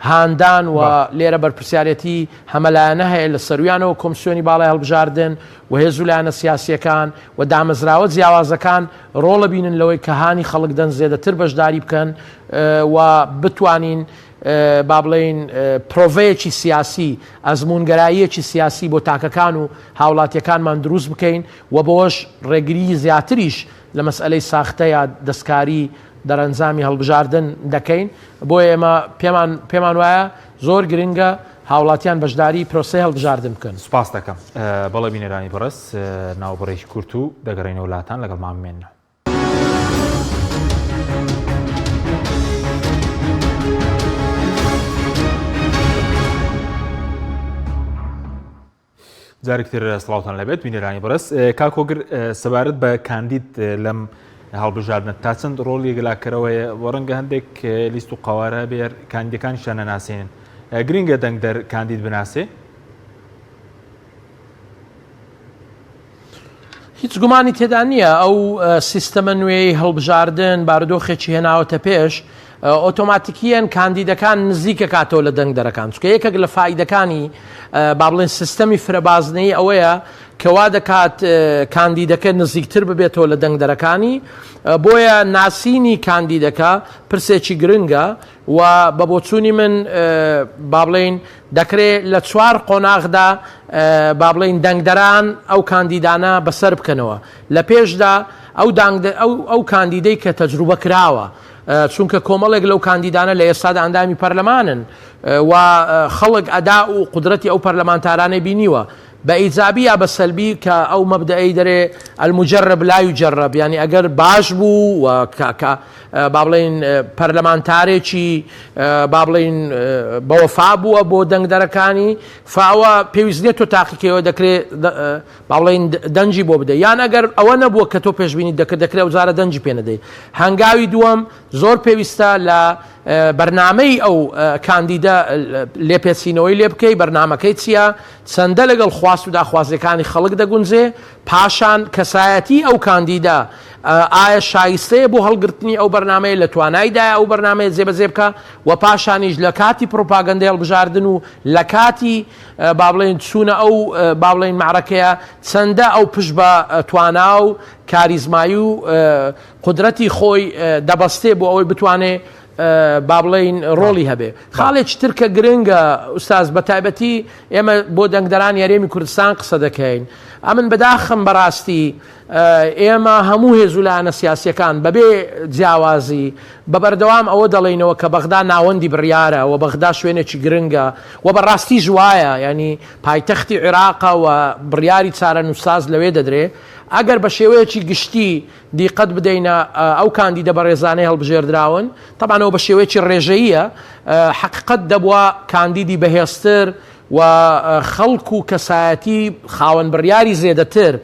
هاندان و لێرە بەرپرسیارێتی هەمەلایەنە هەیە لە سەرویانەوە کۆمسیۆنی باڵای هەڵبژاردن و هێز و لایەنە سیاسیەکان و دامەزراوە جیاوازەکان ڕۆڵە بینن لەوەی کە هانی خەڵک دەن زێدەتر بەشداری بکەن و بتوانین با بڵێین پرۆڤەیەکی سیاسی، ئەزموونگەراییەکی سیاسی بۆ تاکەکان و هاوڵاتیەکانمان دروست بکەین و بەوەش ڕێگریی زیاتریش لە مەسئەلەی ساختە یا دەستکاری دەرەنجامی هەڵبژاردن دەکەین. بۆیە ئێمە پێمان پێمان وایە زۆر گرنگە هاوڵاتیان بەشداری پرۆسەی هەڵبژاردن بکەن. سوپاست دەکەم. بەڵێ بینەرانی بەڕێز ناوبڕێکی کورت و دەگەڕێینەوە لاتان لەگەڵمان بمێننەوە. جارێکتر سڵاوتان لەبێت بینەرانی بەڕێز کاکۆگر سەبارەت بە کاندید لەم هەڵبژاردنە تا چەند ڕۆڵی یەکلاکەرەوەیە و ڕەنگە هەندێک لیست و قەوارە بێر کاندیدەکانیشیان نەناسێنن گرنگە دەنگدەر کاندید بناسێ؟ هیچ گومانی تێدا نییە ئەو سیستەمە نوێی هەڵبژاردن بارودۆخێکی هێناوەتە پێش ئۆتۆماتیکیەن کاندیدەکان نزیکەکاتەوە لە دەنگدەرەکان چکە یەکێک لە فیدەکانی با بڵێن سیستەمی فرەبازنەی ئەوەیە کەوا دەکات کاندیدەکە نزیکتر ببێتەوە لە دەنگدەرەکانی بۆیە ناسینی کاندیدەکە پرسێکی گرنگە و بە بۆچوونی من با بڵێین دەکرێ لە چوار قۆناغدا با بڵێین دەنگدەران ئەو کاندیدانە بەسەر بکەنەوە لە پێشدا ئەو ئەو کاندیدەی کە تەجروبە کراوە چونکە کۆمەڵێک لەو کاندیدانە لە ئێستادا ئەندامی پەرلەمانن و خەڵک ئەدا و قودرەتی ئەو پەرلەمانتارانەی بینیوە بە ئیجابی یا بە سەلبی کە ئەو مەبدەئەی دەرێ المجرب لا یجرب یانی ئەگەر باش بوو و کە با بڵێین پەرلەمانتارێکی با بڵێین بەوەفا بووە بۆ دەنگدەرەکانی فاوە پێویست نییە تۆ تاقیکەوە دەکرێت با بڵێین دەنگی بۆ بدە یان ئەگەر ئەوە نەبووە کە تۆ پێشبینی دەکرد دەکرێت ئەو جارە دەنگی پێ نەدەی هەنگاوی دووەم زۆر پێویستە لە بەرنامەی ئەو کاندیدە لێپێچینەوەی لێ بکەی، بەرنامەکەی چییە، چەندە لەگەڵ خواست و داخوازییەکانی خەڵک دەگونجێ، پاشان کەسایەتی ئەو کاندیدە ئایا شایستەیە بۆ هەڵگرتنی ئەو بەرنامەیە، لە توانایدایە ئەو بەرنامەیە جێبەجێ بکا و پاشانیش لە کاتی پڕوپاگەندەی هەڵبژاردن و لە کاتی با بڵێین چوونە ئەو با بڵێین مەعرەکەیە چەندە ئەو پشت بە توانا و کاریزمایی و قودرەتی خۆی دەبەستێ بۆ ئەوەی بتوانێ با بڵێین ڕۆڵی هەبێ. خاڵێکی تر کە گرنگە ئوستاز بە تایبەتی ئێمە بۆ دەنگدەرانی هەرێمی کوردستان قسە دەکەین ئەمن بەداخم بەڕاستی ئێمە هەموو هێز و لایەنە سیاسیەکان بەبێ جیاوازی بە بەردەوام ئەوە دەڵێینەوە کە بەغدا ناوەندی بڕیارە و بەغدا شوێنێکی گرنگە و بەڕاستیش وایە ینی پایتەختی عێراقە و بڕیاری چارەنووسساز لەوێ دەدرێ ئەگەر بە شێوەیەکی گشتی دیقەت بدەینە ئەو کاندیدە بەڕێزانەی هەڵبژێردراون، تەبعەن ئەوە بە شێوەیەکی ڕێژەییە، حەقیقەت دەبوا کاندیدی بەهێزتر و خەڵک و کەسایەتی خاوەن بڕیاری زێدەتر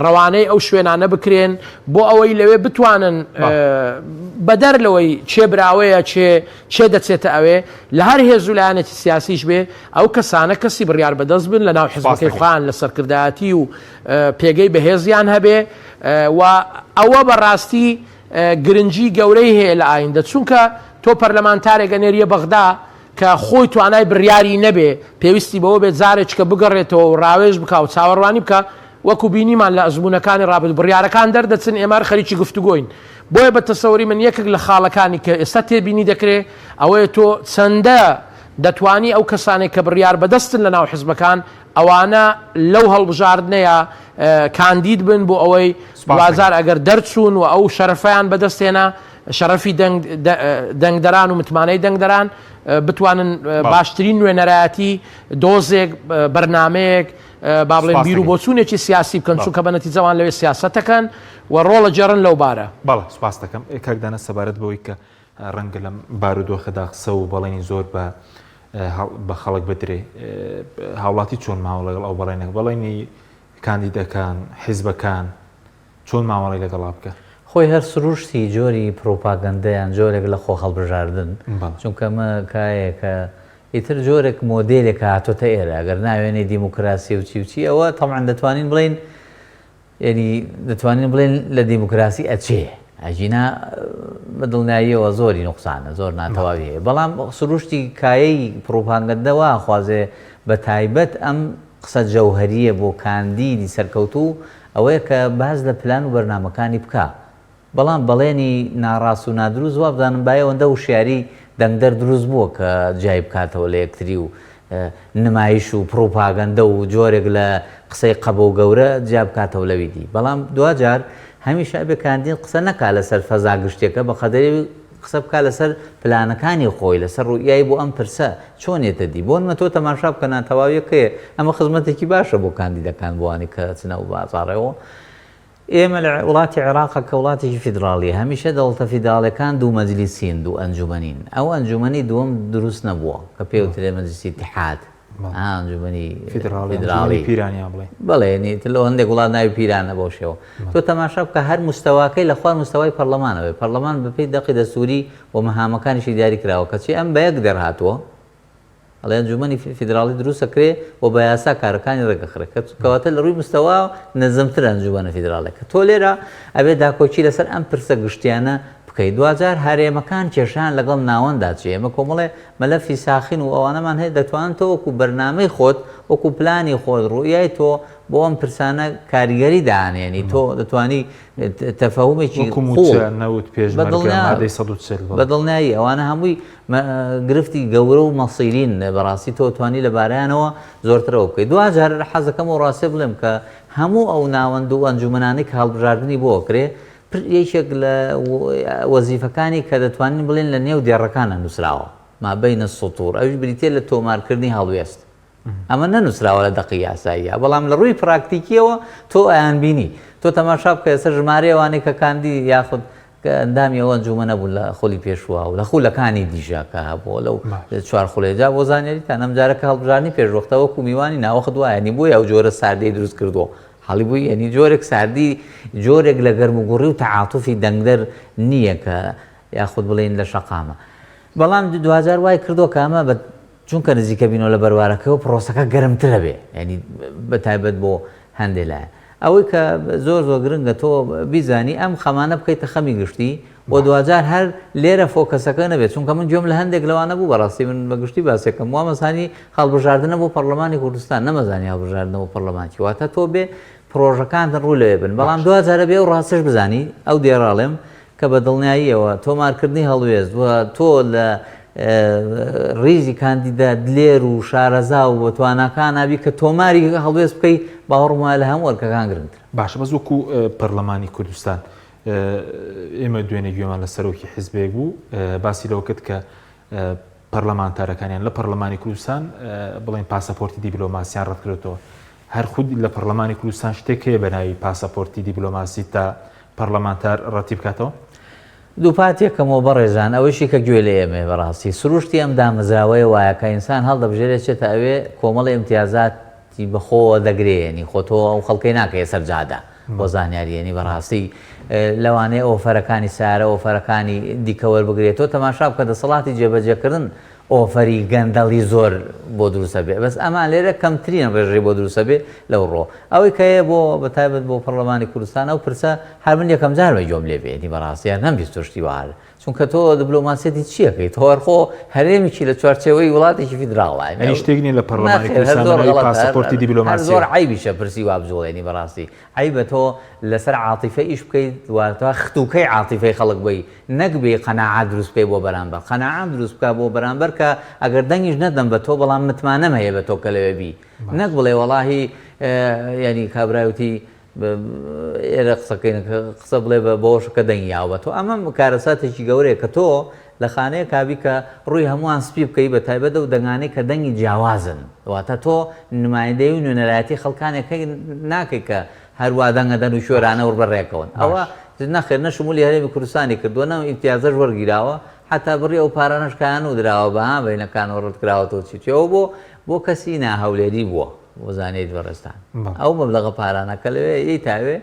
ڕەوانەی ئەو شوێنانە بکرێن بۆ ئەوەی لەوێ بتوانن بەدەر لەوەی چێ براوەیە چێ چێ دەچێتە ئەوێ لە هەر هێز و لایەنێکی سیاسیش بێ ئەو کەسانە کەسی بڕیار بەدەست بن لە ناو حزبەکەی خۆیان لە سەرکردایەتی و پێگەی بەهێزیان هەبێ و ئەوە بەڕاستی گرنگی گەورەی هەیە لە ئایندە چونکە تۆ پەرلەمانتارێک ئەنێریە بەغدا کە خۆی توانای بڕیاری نەبێ پێویستی بەوە بێت جارێککە بگەڕێتەوە و ڕاوێژ بکا و چاوەڕوانی بکە وەکو بینیمان لە ئەزمونەکانی ڕابرد بڕیارەکان دەردەچن ئێمە هەر خەریکی گفتوگۆین بۆیە بە تەسەوری من یەکێک لە خاڵەکانی کە ئێستا تێبینی دەکرێ ئەوەیە تۆ چەندە دەتوانی ئەو کەسانێک کە بڕیار بەدەستن لە ناو حزبەکان ئەوانە لەو هەڵبژاردنەیا کاندید بن بۆ ئەوەی دواجار ئەگەر دەرچوون و ئەو شەرەفیان بەدەستێنا شەرەفی دەنگدەران و متمانەی دەنگدەران بتوانن باشترین نوێنەرایەتی دۆزێک بەرنمەیەک با بڵێن بیر و بۆچوونێکی سیاسی بکەن چونکە بە نەتیجەوان لەوێ سیاسەتەکەن و ڕۆڵە جێڕن لەو بارە. بەڵێ سوپاس دەکەم کاک دانا سەبارەت بەوەی کە ڕەنگە لەم بارودۆخەدا قسە و بەڵێنی زۆر بە بە خەڵک بدرێ هاوڵاتی چۆن ماوە لەگەڵ ئەو بەڵێنە بەڵێنی کاندیدەکان حیزبەکان چۆن مامەڵەی لەگەڵا بکە؟ خۆی هەر سروشتی جۆری پروپاگەندە یان جۆرێک لە خۆ هەڵبژاردن چونکە ئەمە کایەکە ئیتر جۆرێک مۆدێلێکە هاتۆتە ئێرە ئەگەر ناوێنەی دیموکراسی و چی و چی ئەوە تەبعەن دەتوانین بڵێین یعنی دەتوانین بڵێن لە دیموکراسی ئەچێ. ئەگینا بە دڵنیاییەوە زۆری نوقسانە، زۆر ناتەواوی هەیە. بەڵام سروشتی کایەی پڕوپاگەندە وا ئەخوازێ بە تایبەت ئەم قسە جەوهەرییە بۆ کاندیدی سەرکەوتوو ئەوەیە کە باس لە پلان و بەرنامەکانی بکا. بەڵام بەڵێنی ناڕاست و نادروست وابزانم بای ئەوەندە وشیاری دەنگدەر دروست بووە کە جیای بکاتەوە لە یەکتری و نمایش و پڕوپاگەندە و جۆرێک لە قسەی قەبە و گەورە جیا بکاتەوە لەوی دی. بەڵام دواجار هەمیشە ئەبێ کاندید قسە نەکا لەسەر فەزا گشتیەکە بە قەدەری قسە بکا لەسەر پلانەکانی خۆی لەسەر ڕوئیای بۆ ئەم پرسە چۆن یەتە دی. بۆنمە تۆ تەماشا بکە ناتەواویەکەیە ئەمە خزمەتێکی باشە بۆ کاندیدەکان بۆ ئەوانەی کە ئەچنە ئەو بازاڕەوە. ئێمە لە وڵاتی عێراقە کە وڵاتێکی فیدراڵیە هەمیشە دەوڵەتە فیدراڵیەکان دوو مەجلیسین دوو ئەنجومەنین ئەو ئەنجومەنی دووەم دروست نەبووە کە پێی وترێ مەجلیسی ئیتیحاد ها ئەنجومەنی فیدراڵی فیدراڵی ئەنجومەنی پیران یان بڵێین. بەڵێ یەنی تر لە هەندێک وڵات ناوی پیرانە بەو شێوە تۆ تەماشا بکە هەر مستەواکەی لە خوار مستەوای پەڕلەمانە بێ پەڕلەمان بەپێی دەقی دەستووری و مەهامەکانیشی دیاری کراوە کەچی ئەم بە یەک دەرهاتووە ئەڵێ ئەنجومەنی فیدراڵی دروست ئەکرێ و بە یاسا کارەکانی ڕێکەخرێ کە کەواتە لە ڕووی مستەوا نزمترە ئەنجومەنە فیدراڵەکە تۆ لێرە ئەبێ داکۆکی لەسەر ئەم پرسە گشتیانە بکەیت دواجار هەرێمەکان کێشەیان لەگەڵ ناوەندا چیە ئێمە کۆمەڵێ مەلەفی ساخین و ئەوانەمان هەیە دەتوانن تۆ وەکو بەرنامەی خۆت وەکو پلانی خۆت ڕوئیای تۆ بۆ ئەم پرسانە کاریگەری دانێنی تۆ دەتوانی تەفەهومێکی وەکو قووڵ مووچە، نەوت، پێشمەرگە، بەدڵنیا مادەی 140 بەڵێ. بەدڵنیایی ئەوانە هەمووی گرفتی گەورە و مەسیرین بەڕاستی تۆ توانی لە بارەیانەوە زۆرتر ئەوە بکەیت دواجار حەزەکەم ئەو ڕاستیە بڵێم کە هەموو ئەو ناوەند و ئەنجومەنانەی کە هەڵبژاردنی بۆ ئەکرێ یەکێک لە وەزیفەکانی کە دەتوانین بڵێن لە نێو دێڕەکانە نووسراوە ما بین السطور ئەویش بریتیە لە تۆمارکردنی هەڵوێست ئەمە نەنووسراوە لە دەقی یاساییە، بەڵام لە ڕووی پراکتیکییەوە تۆ ئەیانبینی. تۆ تەماشا بکە ئێستا ژمارەی ئەوانەی کە کاندید یاخود ئەندامی ئەو ئەنجوومەنە بوون لە خولی پێشووە و لە خولەکانی دیشە کە هەبووە لەو چوار خولەی جا بۆ زانیاریتان ئەم جارە کە هەڵبژاردنی پێشوەختە وەکوو میوانی ناوەخت وایە یانی بۆیە ئەو جۆرە ساردیەی دروست کردووە حاڵی بووی یانی جۆرێک ساردی جۆرێک لە گەرموگوڕی و تەعاتوفی دەنگدەر نییە کە یاخود بڵێین لە شەقامە بەڵام دواجار وای کردووە کە ئەمە بە چونکە نزیکە بینەوە لە بەروارەکەوە پرۆسەکە گەرمترە بێ یعنی بە تایبەت بۆ هەندێ لایەن ئەوەی کە زۆر زۆر گرنگە تۆ بیزانی ئەم خەمانە بکەیتە خەمی گشتی و دواجار هەر لێرە focus ەکە نەبێت چونکە من گوێم لە هەندێک لەوانە بوو بەڕاستی من بە گشتی باسێکم وامەزانی هەڵبژاردنە بۆ پەرلەمانی کوردستان نەمەزانی هەڵبژاردنە بۆ پەرلەمانکی واتە تۆ بێ پرۆژەکانت ڕوو لەوێ بن بەڵام دواجارە بێ و ڕاستش بزانی ئەو دێڕاڵێم کە بە دڵنیاییەوە تۆمارکردنی هەڵوێست و تۆ لە ڕیزی کاندیدە دلێر و شارەزا و بەتواناکانا بی کە تۆماری هەڵوێست بکەی باوەڕم وایە لە هەموو ئەرکەکان گرنگترە. باشە بەس وەکو پەرلەمانی کوردستان ئێمە دوێنێ گوێمان لە سەرۆکی حیزبێک بوو باسی لەوە کرد کە پەرلەمانتارەکانیان لە پەرلەمانی کوردستان بڵێن پاسەپۆرتی دیبلۆماسیان ڕەتکردۆتەوە هەر خود لە پەرلەمانی کوردستان شتێک هەیە بە ناوی پاسەپۆرتی دیبلۆماسی تا پەرلەمانتار ڕەتی بکاتەوە؟ دووپاتێکەمەوە بەڕێزان ئەوەیشی کە گوێ لە ئێمەیە بەڕاستی سروشتی ئەم دامەزراوەیە وایە کە ئینسان هەڵدەبژێرێ چێتە ئەوێ کۆمەڵێ ئیمتیازاتی بەخۆوە دەگرێ یەنی خۆ تۆ ئەو خەڵکەی ناکەیە سەر جادە بۆ زانیاری یەنی بەڕاستی لەوانەیە ئۆفەرەکانی سەیارە ئۆفەرەکانی دیکە وەربگرێ تۆ تەماشا بکە دەسەڵاتی جێبەجێکردن ئۆفەری گەندەڵی زۆر بۆ دروست ئەبێ بەس ئەمان لێرە کەمترین ڕێژەی بۆ دروست ئەبێ لەو ڕۆ ئەوەی کە هەیە بۆ بە تایبەت بۆ پەڕلەمانی کوردستان ئەو پرسە هەر من یەکەم جار بە گوێم لێ بێ یەنی بەڕاستی هەر نەمبیستوە شتی وا هەر چونکە تۆ دبلۆماسیەتی چی ئەکەی تۆ هەر خۆ هەرێمێکی لە چوارچێوەی وڵاتێکی فیدراڵە یەنی شتێک نییە لە پەڕلەمانی نەخێر هەر کوردستان بە زۆر ناوی غەڵەتە هەر پاسەپۆرتی هەر دیبلۆماسیەوە. زۆر عەیبیشە پرسی وا بجوڵێنی بەڕاستی عەیبە تۆ لەسەر عاتیفە ئیش بکەیت واتە ختوکەی عاتیفەی خەڵک بی نەک بێی قەناعەت دروست بکەی بۆ بەرامبەر قەناعەت دروست بکە بۆ بەرامبەر کە ئەگەر دەنگیش نەدەم بە تۆ بەڵام متمانەم هەیە بە تۆ کە لەوێ بی نەک بڵێ وەڵاهی یانی کابرای وتی ئێرە قسەکەین قسە بڵێ بە بەوەش کە دەنگی یاوە بە تۆ ئەمە کارەساتێکی گەورەیە کە تۆ لە خانەیەکا بی کە ڕووی هەمووان سپی بکەی بە تایبەت ئەو دەنگانەی کە دەنگی جیاوازن واتە تۆ نمایندەی و نوێنەرایەتی خەڵکانێک ناکەی کە هەروا دەنگەدەن و کوێرانە و بەڕێکەون ئەوە نەخێر نە شمولی هەرێمی کوردستانی کردووە نە ئیمتیازەش وەرگیراوە حەتا بڕی ئەو پارانەش کە یان و دراوە بە ها بەینەکانەوە ڕەتکراوەتەوە چی چی ئەوە بۆ بۆ کەسی ناهەولێری بووە بۆ زانیاریت بەڕێزتان ئەو مەبلەغە پارانە کە لەوێ یەیتاوێ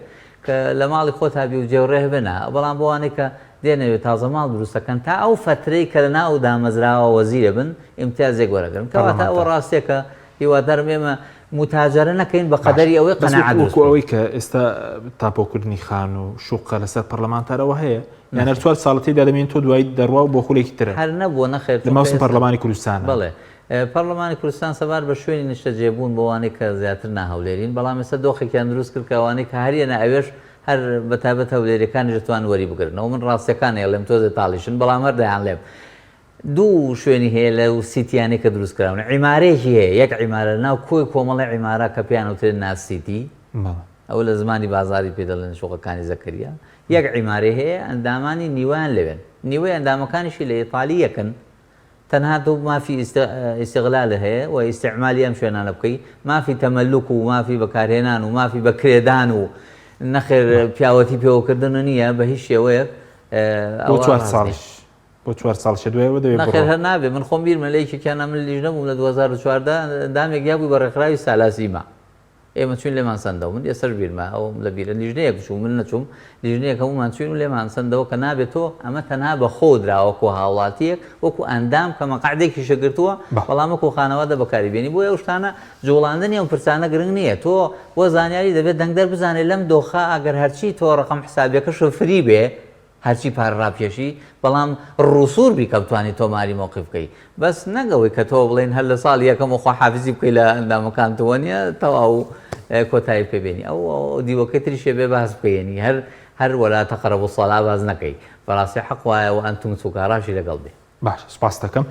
کە لە ماڵی خۆتا بی و جێوڕێ هەبێ نا بەڵام بۆ وانەی کە دێنەوێ تازە ماڵ دروست ئەکەن تا ئەو فەترەی کە لە ناو دامەزراوە وەزیرە بن ئیمتیازێک وەرەگرن کەواتە ئەوە پەرلەمانتار. ڕاستیەکە هیوادارم ئێمە. موتاجەرە نەکەین بە قەدەری ئەوەی قەناعەت دروست بکەین. وەکو ئەوەی کە ئێستا تاپۆکردنی خانوو و شوقە لەسەر پەرلەمانتارەوە هەیە، یان هەر چوار ساڵە تێیدا دەمێنی تۆ دوایی دەڕوا و بۆ خولێکی ترە. هەر نەبووە نەخێر لە ماوسی پەرلەمانی کوردستانە. بەڵێ پەرلەمانی کوردستان سەبارەت بە شوێنی نیشتەجێبوون بۆ ئەوانەی کە زیاتر ناهەولێرین، بەڵام ئێستا دۆخێکیان دروست کرد کە ئەوانەی کە هەریەنە ئەوێش هەر بە تایبەت هەولێریەکانیش دەتوانن وەری بگرنەوە، من ڕاستیەکان ئەیڵێم تۆزێ تاڵیشن بەڵام هەر دەیانڵێم. دوو شوێنی هەیە لەو سیتیانەی کە دروست کراون عیمارەیەکی هەیە یەک عیمارە لەناو کۆی کۆمەڵی عیمارە کە پێیان وترێت ناز سیتی ئەوە لە زمانی بازاری پێ دەڵێن شوقەکانی زەکەریا یەک عیمارەی هەیە ئەندامانی نیوەیان لەوێن نیوەی ئەندامەکانیشی لە ئیتالی یەکن تەنها تۆ مافی ئیستغلال هەیە و ئیستعمالی ئەم شوێنانە بکەی مافی تەمەلوک و مافی بەکارهێنان و مافی بەکرێدان و نەخێر پیاوەتی پێوەکردن نییە بە هیچ شێوەیەک بۆ چوار ساڵیش بۆ چوار ساڵ شە دوای ئەوە دەبێ نەخێر هەر نابێ من خۆم بیرمە لە یەکێکیان من لیژنە بووم لە 2014 ئەندامێک یابووی بە ڕێکخراوی سالاسیما ئێمە چوین لێمان سەندەوە من ئێستاش بیرمە ئەوم لە بیرە لیژنەیەک چوو من نەچووم لیژنەیەک هەموومان چوین و لێمان سەندەوە کە نابێت تۆ ئەمە تەنها بە خۆ دراوە وەکو هاوڵاتیەک وەکو ئەندام کە مەقعدێکیشە گرتووە بەڵام وەکو خانەوادە بەکاری بێنی بۆیە ئەو شتانە جوڵاندنی ئەم پرسانە گرنگ نییە تۆ بۆ زانیاری دەبێت دەنگدەر بزانێت لەم دۆخە ئەگەر هەرچی تۆ ڕقم حسابەکەش فری بێ هەرچی پارە ڕابکێشی بەڵام ڕووسوور بی کە بتوانی تۆماری مەوقیف بکەی بەس نەک ئەوەی کە تۆ بڵێن هەر لە ساڵی یەکەم خواحافیزی بکەی لە ئەندامەکانت وەنیە تەواو کۆتایی پێ بێنی ئەو دیوەکەی تریشێ بێ باس بکەیەنی هەر هەر ولا تقربوا الصلاة باس نەکەی بەڕاستی حەق وایە وانتم سوکاراشی لەگەڵ بێ. باشە سوپاست دەکەم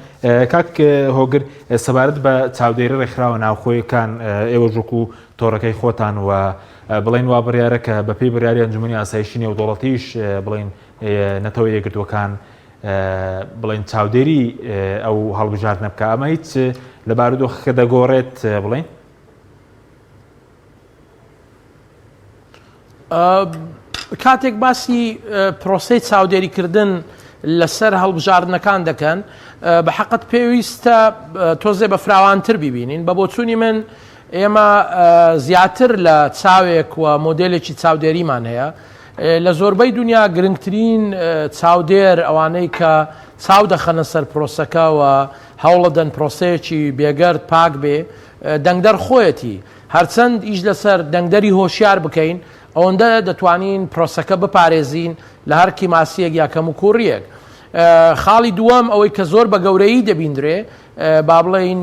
کاک هۆگر سەبارەت بە چاودێری ڕێکخراوە ناوخۆیەکان ئێوە وەکو تۆڕەکەی خۆتان و بڵێن وا بڕیارە کە بەپێی بڕیاری ئەنجومەنی ئاسایشی نێودەوڵەتیش بڵێن نەتەوە یەکگرتووەکان بڵێن چاودێری ئەو هەڵبژاردنە بکە ئەمە هیچ لە بارودۆخەکە دەگۆڕێت بڵێن کاتێک باسی پرۆسەی چاودێریکردن لەسەر هەڵبژاردنەکان دەکەن بە حەقت پێویستە تۆزێ بە فراوانتر ببینین بە بۆچوونی من ئێمە زیاتر لە چاوێک و مۆدلێکی چاودێریمان هەیە لە زۆربەی دنیا گرنگترین چاودێر ئەوانەی کە چاو دەخەنە سەر پرۆسەکە و هەوڵەدەن پرۆسەیەکی بێگەرد پاک بێ دەنگدەر خۆیەتی هەرچەند ئیش لەسەر دەنگدەری هۆشیار بکەین، ئەوەندە دەتوانین پرۆسەکە بپارێزین لە هەر کیماسییەک یا کەموکووڕییەک. خاڵی دووەم ئەوەی کە زۆر بە گەورەیی دەبیندرێ، با بڵێین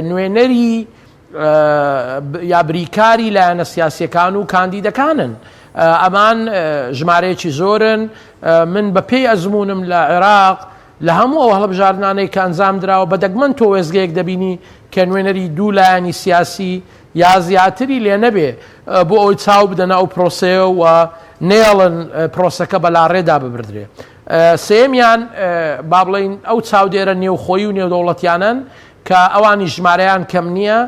نوێنەری یا بریکاری لایەنە سیاسییەکان و کاندیدەکانن. ئەمان ژمارەیەکی زۆرن. من بە پێی ئەزموونم لە عێراق لە هەموو ئەو هەڵبژاردنانەی کە ئەنجام دراوە بە دەگمەن تۆ وێستگەیەک دەبینی کە نوێنەری دوو لایەنی سیاسی یا زیاتری لێ نەبێ بۆ ئەوەی چاو بدەنە ئەو پرۆسەیە و نەیەڵن پرۆسەکە بە لاڕێدا ببردرێ. سێیەمیان با بڵێین ئەو چاودێرە نێوخۆیی و نێودەوڵەتیانەن کە ئەوانیش ژمارەیان کەم نییە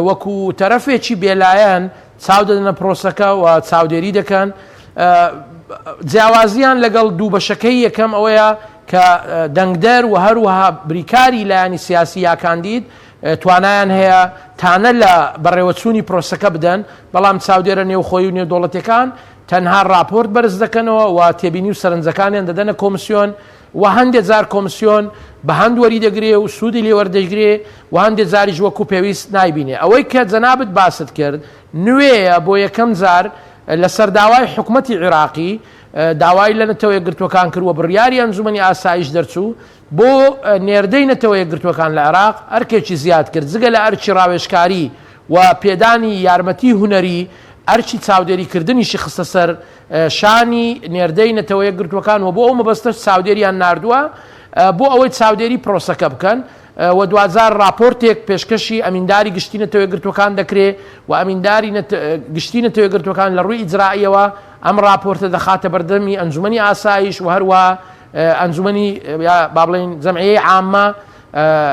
وەکو تەرەفێکی بێلایەن چاو دەدەنە پرۆسەکە و چاودێری دەکەن. جیاوازیان لەگەڵ دوو بەشەکەی یەکەم ئەوەیە کە دەنگدەر و هەروەها بریکاری لایەنی سیاسی یا کاندید توانایان هەیە تانە لە بەڕێوەچوونی پرۆسەکە بدەن، بەڵام چاودێرە نێوخۆیی و نێودەوڵەتیەکان تەنها ڕاپۆرت بەرز دەکەنەوە و تێبینی و سەرنجەکانیان دەدەنە کۆمسیۆن و هەندێ جار کۆمسیۆن بە هەند وەری دەگرێ و سوودی لێ وەردەگرێ و هەندێ جاریش وەکو پێویست نایبینێ. ئەوەی کە جەنابت باست کرد نوێیە بۆ یەکەم جار لەسەر داوای حکومەتی عیراقی داوای لە نەتەوە یەکگرتووەکان کرد و بڕیاری ئەنجومەنی ئاسایش دەرچوو بۆ نێردەی نەتەوە یەکگرتووەکان لە عێراق ئەرکێکی زیاد کرد جگە لە ئەرکی ڕاوێژکاری و پێدانی یارمەتی هونەری ئەرکی چاودێریکردنیشی خستە سەر شانی نێردەی نەتەوە یەکگرتووەکان و بۆ ئەو مەبەستەش چاودێریان ناردووە بۆ ئەوەی چاودێری پرۆسەکە بکەن و دواجار ڕاپۆرتێک پێشکەشی ئەمینداری گشتی نەتەوە یەکگرتووەکان دەکرێ و ئەمینداری گشتی نەتەوە یەکگرتووەکان لە ڕووی ئیجرائیەوە ئەم ڕاپۆرتە دەخاتە بەردەمی ئەنجومەنی ئاسایش و هەروە ئەنجومەنی با بڵێین جەمعیەی عامە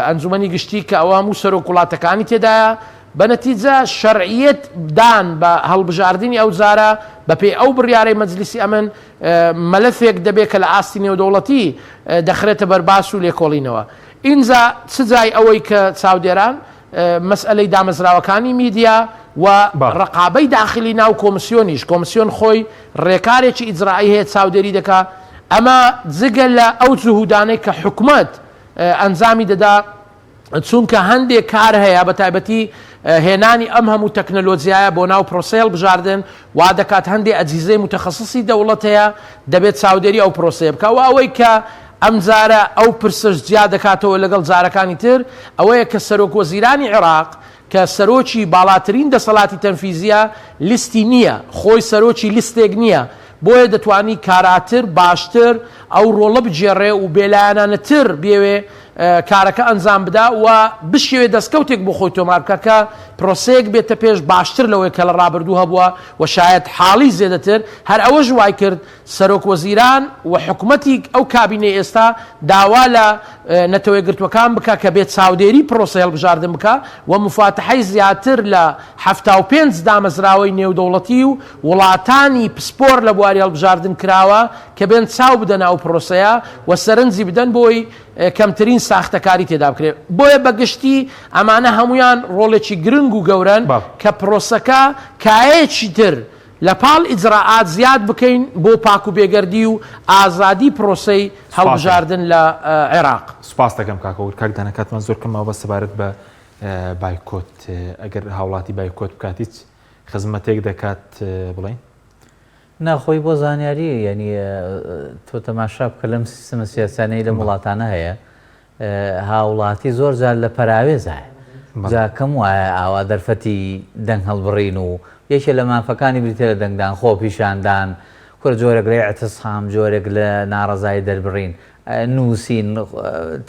ئەنجومەنی گشتی کە ئەوە هەموو سەرۆک وڵاتەکانی تێدایە بە نەتیجە شەرعیەت دان بە هەڵبژاردنی ئەو جارە بەپێی ئەو بڕیارەی مەجلیسی ئەمن مەلەفێک دەبێت کە لە ئاستی نێودەوڵەتی دەخرێتە بەرباس و لێکۆڵینەوە ئینجا چ جای ئەوەی کە چاودێران مەسئەلەی دامەزراوەکانی میدیا و ڕەقابەی داخلی ناو کۆمسیۆنیش، کۆمسیۆن خۆی ڕێکارێکی ئیجرایی هەیە چاودێری دەکا، ئەمە جگە لە ئەو جهودانەی کە حکومەت ئەنجامی دەدا، چونکە هەندێک کار هەیە بە تایبەتی. هێنانی ئەم هەموو تەکنەلۆجیایە بۆ ناو پرۆسەی هەڵبژاردن وا دەکات هەندێ ئەجیزەی موتەخەسسی دەوڵەت هەیە دەبێت چاودێری ئەو پرۆسەیە بکا و ئەوەی کە ئەمجارە ئەو پرسەش جیا دەکاتەوە لەگەڵ جارەکانی تر ئەوەیە کە سەرۆک وەزیرانی عێراق کە سەرۆکی باڵاترین دەسەڵاتی تەنفیزیە لیستی نییە خۆی سەرۆکی لیستێک نییە بۆیە دەتوانی کاراتر باشتر ئەو ڕۆڵە بگێڕێ و بێلایەنانەتر بێوێ کارەکە ئەنجام بدا و بشیەوێ دەستکەوتێک بۆ خۆی تۆمار بکا کە پرۆسەیەک بێتە پێش باشتر لەوەی کە لە ڕابردوو هەبووە و شایەت حاڵی زێدەتر، هەر ئەوەش وای کرد سەرۆک وەزیران و حکومەتی ئەو کابینەی ئێستا داوا لە نەتەوەیەکگرتووەکان بکا کە بێ چاودێری پرۆسەی هەڵبژاردن بکا و موفاتەحەی زیاتر لە 75 دامەزراوەی نێودەوڵەتی و وڵاتانی پسپۆر لە بواری هەڵبژاردن کراوە کە بێن چاو بدەنە ئەو پرۆسەیە و سەرنجی بدەن بۆی کەمترین ساختەکاری تێدا بکرێت. بۆیە بە گشتی ئەمانە هەموویان ڕۆڵێکی گرنگ و گەورەن کە پرۆسەکە کایەیەکی تر لە پاڵ ئیجرائات زیاد بکەین بۆ پاک و بێگەردی و ئازادی پرۆسەی هەڵبژاردن لە عێراق. سوپاست دەکەم کاک هۆگر. کاک دانا کاتمان زۆر کەم ماوە بەس سەبارەت بە بایکۆت ئەگەر هاوڵاتی بایکۆت بکات هیچ خزمەتێک دەکات بڵێین؟ نا خۆی بۆ زانیاری یانی تۆ تەماشا بکە لەم سیستمە سیاسیانەی لەم وڵاتانە هەیە هاوڵاتی زۆر جار لە پەراوێزایە جا کەم وایە ئاوا دەرفەتی دەنگ هەڵبڕین و یەکێ لە مافەکانی بریتە لە دەنگدان خۆ پیشاندان کورە جۆرێک لە اعتصام جۆرێک لە ناڕەزایی دەربڕین نووسین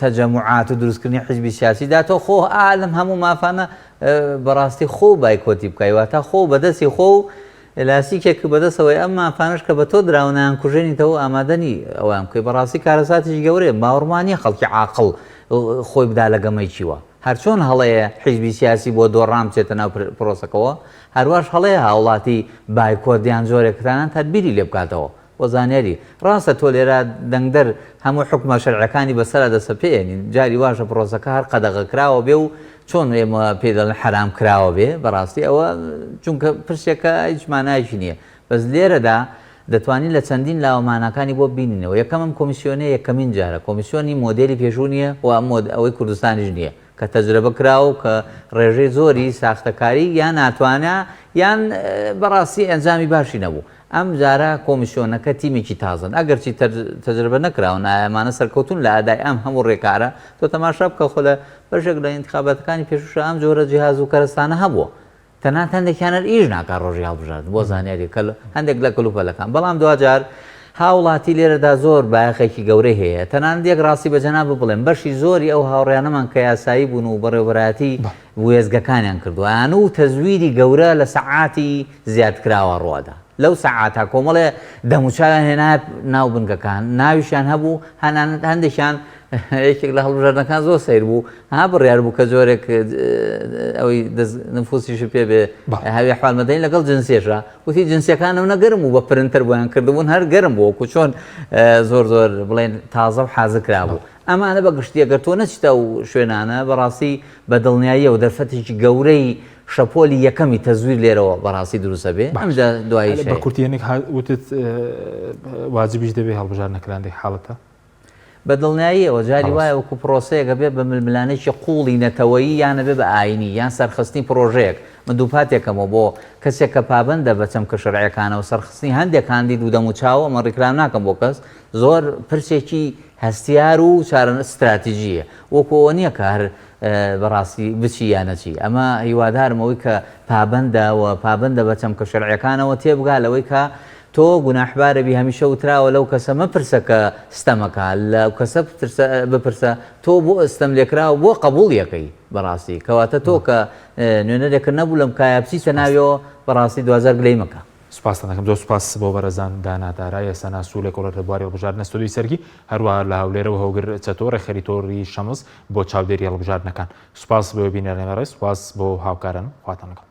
تەجەموعات و دروستکردنی حیزبی سیاسی دا تۆ خۆ ئا لەم هەموو مافانە بەڕاستی خۆ بایکۆتی بکای واتا خۆ بەدەستی خۆ و لاستیکێک بەدەستەوەی ئەم مافانەش کە بە تۆ دراون نایانکوژێنیتەوە و ئامادە نی ئەوەیان بکەی بەڕاستی کارەساتێکی گەورەیە باوەڕم وا نیە خەڵکی عاقڵ خۆی بدا لە گەمەی کیوە هەرچۆن هەڵەیە حیزبی سیاسی بۆ دۆڕان بچێتە ناو پرۆسەکەوە هەرواش هەڵەیە هاوڵاتی بایکۆت یان جۆرێک تەنانەت هەر بیری لێ بکاتەوە بۆ زانیاری، ڕاستە تۆ لێرە دەنگدەر هەموو حوکمە شەرعیەکانی بەسەرا دەسەپێنین، جاری واشە پڕۆسەکە هەر قەدەغەکراوە بێ و چۆن ئێمە پێی دەڵێن حەرام کراوە بێ، بەڕاستی ئەوە چونکە پرسێکە هیچ مانایەکی نییە، بەس لێرەدا دەتوانین لە چەندین لاوە ماناکانی بۆ ببینینەوە، یەکەم ئەم کۆمیسیۆنە یەکەمین جارە کۆمیسیۆنی مۆدێلی پێشوو نییە و ئەم ئەوەی کوردستانیش نییە کە تەجرەبە کراوە و کە ڕێژەی زۆری ساختەکاری یان ناتوانە یان بەڕاستی ئەنجامی باشی نەبوو. ئەم جارە کۆمیسیۆنەکە تیمێکی تازەن، ئەگەرچی تەجرەبە نەکراون، ئایا ئەمانە سەرکەوتوون لە ئەدای ئەم هەموو ڕێکارە؟ تۆ تەماشا بکە خۆ لە بەشێک لە ئینتخاباتەکانی پێشووشا ئەم جۆرە جیهاز و کەرەستانە هەبووە، تەنانەت هەندێکیان هەر ئیش ناکات ڕۆژی هەڵبژاردن بۆ زانیاری کە هەندێک لە کەلوپەلەکان، بەڵام دواجار هاوڵاتی لێرەدا زۆر بایەخێکی گەورەی هەیە، تەنانەت یەک ڕاستی بە جەنابت بڵێم بەشی زۆری ئەو هاوڕێیانەمان کە یاسایی بوون و بەڕێوەبەرایەتی وێستگەکانیان کردووە یان و تەزویری گەورە لە سەعاتی زیادکراوە ڕوەدا لەو سەعاتە کۆمەڵێ دەموچاویان هێنایە ناو بنکەکان ناویشیان هەبوو هەنانەت هەندێکیان یەکێک لە هەڵبژاردنەکان زۆر سەیر بوو ها بڕیار بوو کە جۆرێک ئەوەی دەست نفوسیشی پێ بێ هەوی حوال مەدەنی لەگەڵ جنسیەشا وتی جنسیەکانم نە گەرم بوو بە پرنتەر بۆیان کردبوون هەر گەرم بوو وەکو چۆن زۆر زۆر بڵێن تازە و حازر کرابوو ئەمانە بە گشتی ئەگەر تۆ نەچیتە ئەو شوێنانە بەڕاستی بە دڵنیاییەوە دەرفەتێکی گەورەی شەپۆلی یەکەمی تەزویر لێرەوە بەڕاستی دروست ئەبێ ئەمجا دواییش بە هەیە. کورتی هەنێک وتت واجبیش دەبێ هەڵبژاردن نەکرا هەندێک حاڵەتە. بە دڵنیاییەوە جاری بەڕاست. وایە وەکو پرۆسەیەک ئەبێ بە ململانێکی قووڵی نەتەوەیی یان ئەبێ بە ئایینی یان سەرخستنی پرۆژەیەک من دووپاتێکەمەوە بۆ کەسێک کە پابەندە بە چەمکە شەرعیەکانەوە سەرخستنی هەندێک کاندید و دەموچاو ئەمە ڕیکلام ناکەم بۆ کەس زۆر پرسێکی هەستیار و چارەنووس ستراتیجییە وەکو ئەوە نییە کە هەر بەڕاستی بچی یا نەچی ئەمە هیوادارم ئەوەی کە پابەندە و پابەندە بە چەمکە شەرعیەکانەوە تێبگا لەوەی کە تۆ گوناحبارەبی هەمیشە وتراوە لەو کەسە مەپرسە کە ستەمەکا لەو کەسە بپرسە تۆ بۆ ستەم لێکراو بۆ قبوڵی ئەکەی بەڕاستی کەواتە تۆ کە نوێنەرێکت نەبوو لەم کایە بچیتە ناویەوە بەڕاستی دواجار گلەی مەکە. سوپاستان دەکەم زۆر سوپاس بۆ بەڕێزان دانا دارا یاساناس و لێکۆڵەر لە بواری هەڵبژاردنە ستۆدیۆی سەرکی هەروەها لە هەولێرەوە هۆگر چەتۆ ڕێکخەری تۆڕی شەمس بۆ چاودێری هەڵبژاردنەکان سوپاس بۆ بینەرانی بەڕێز سوپاس بۆ هاوکارانم خواتان لەگەڵ.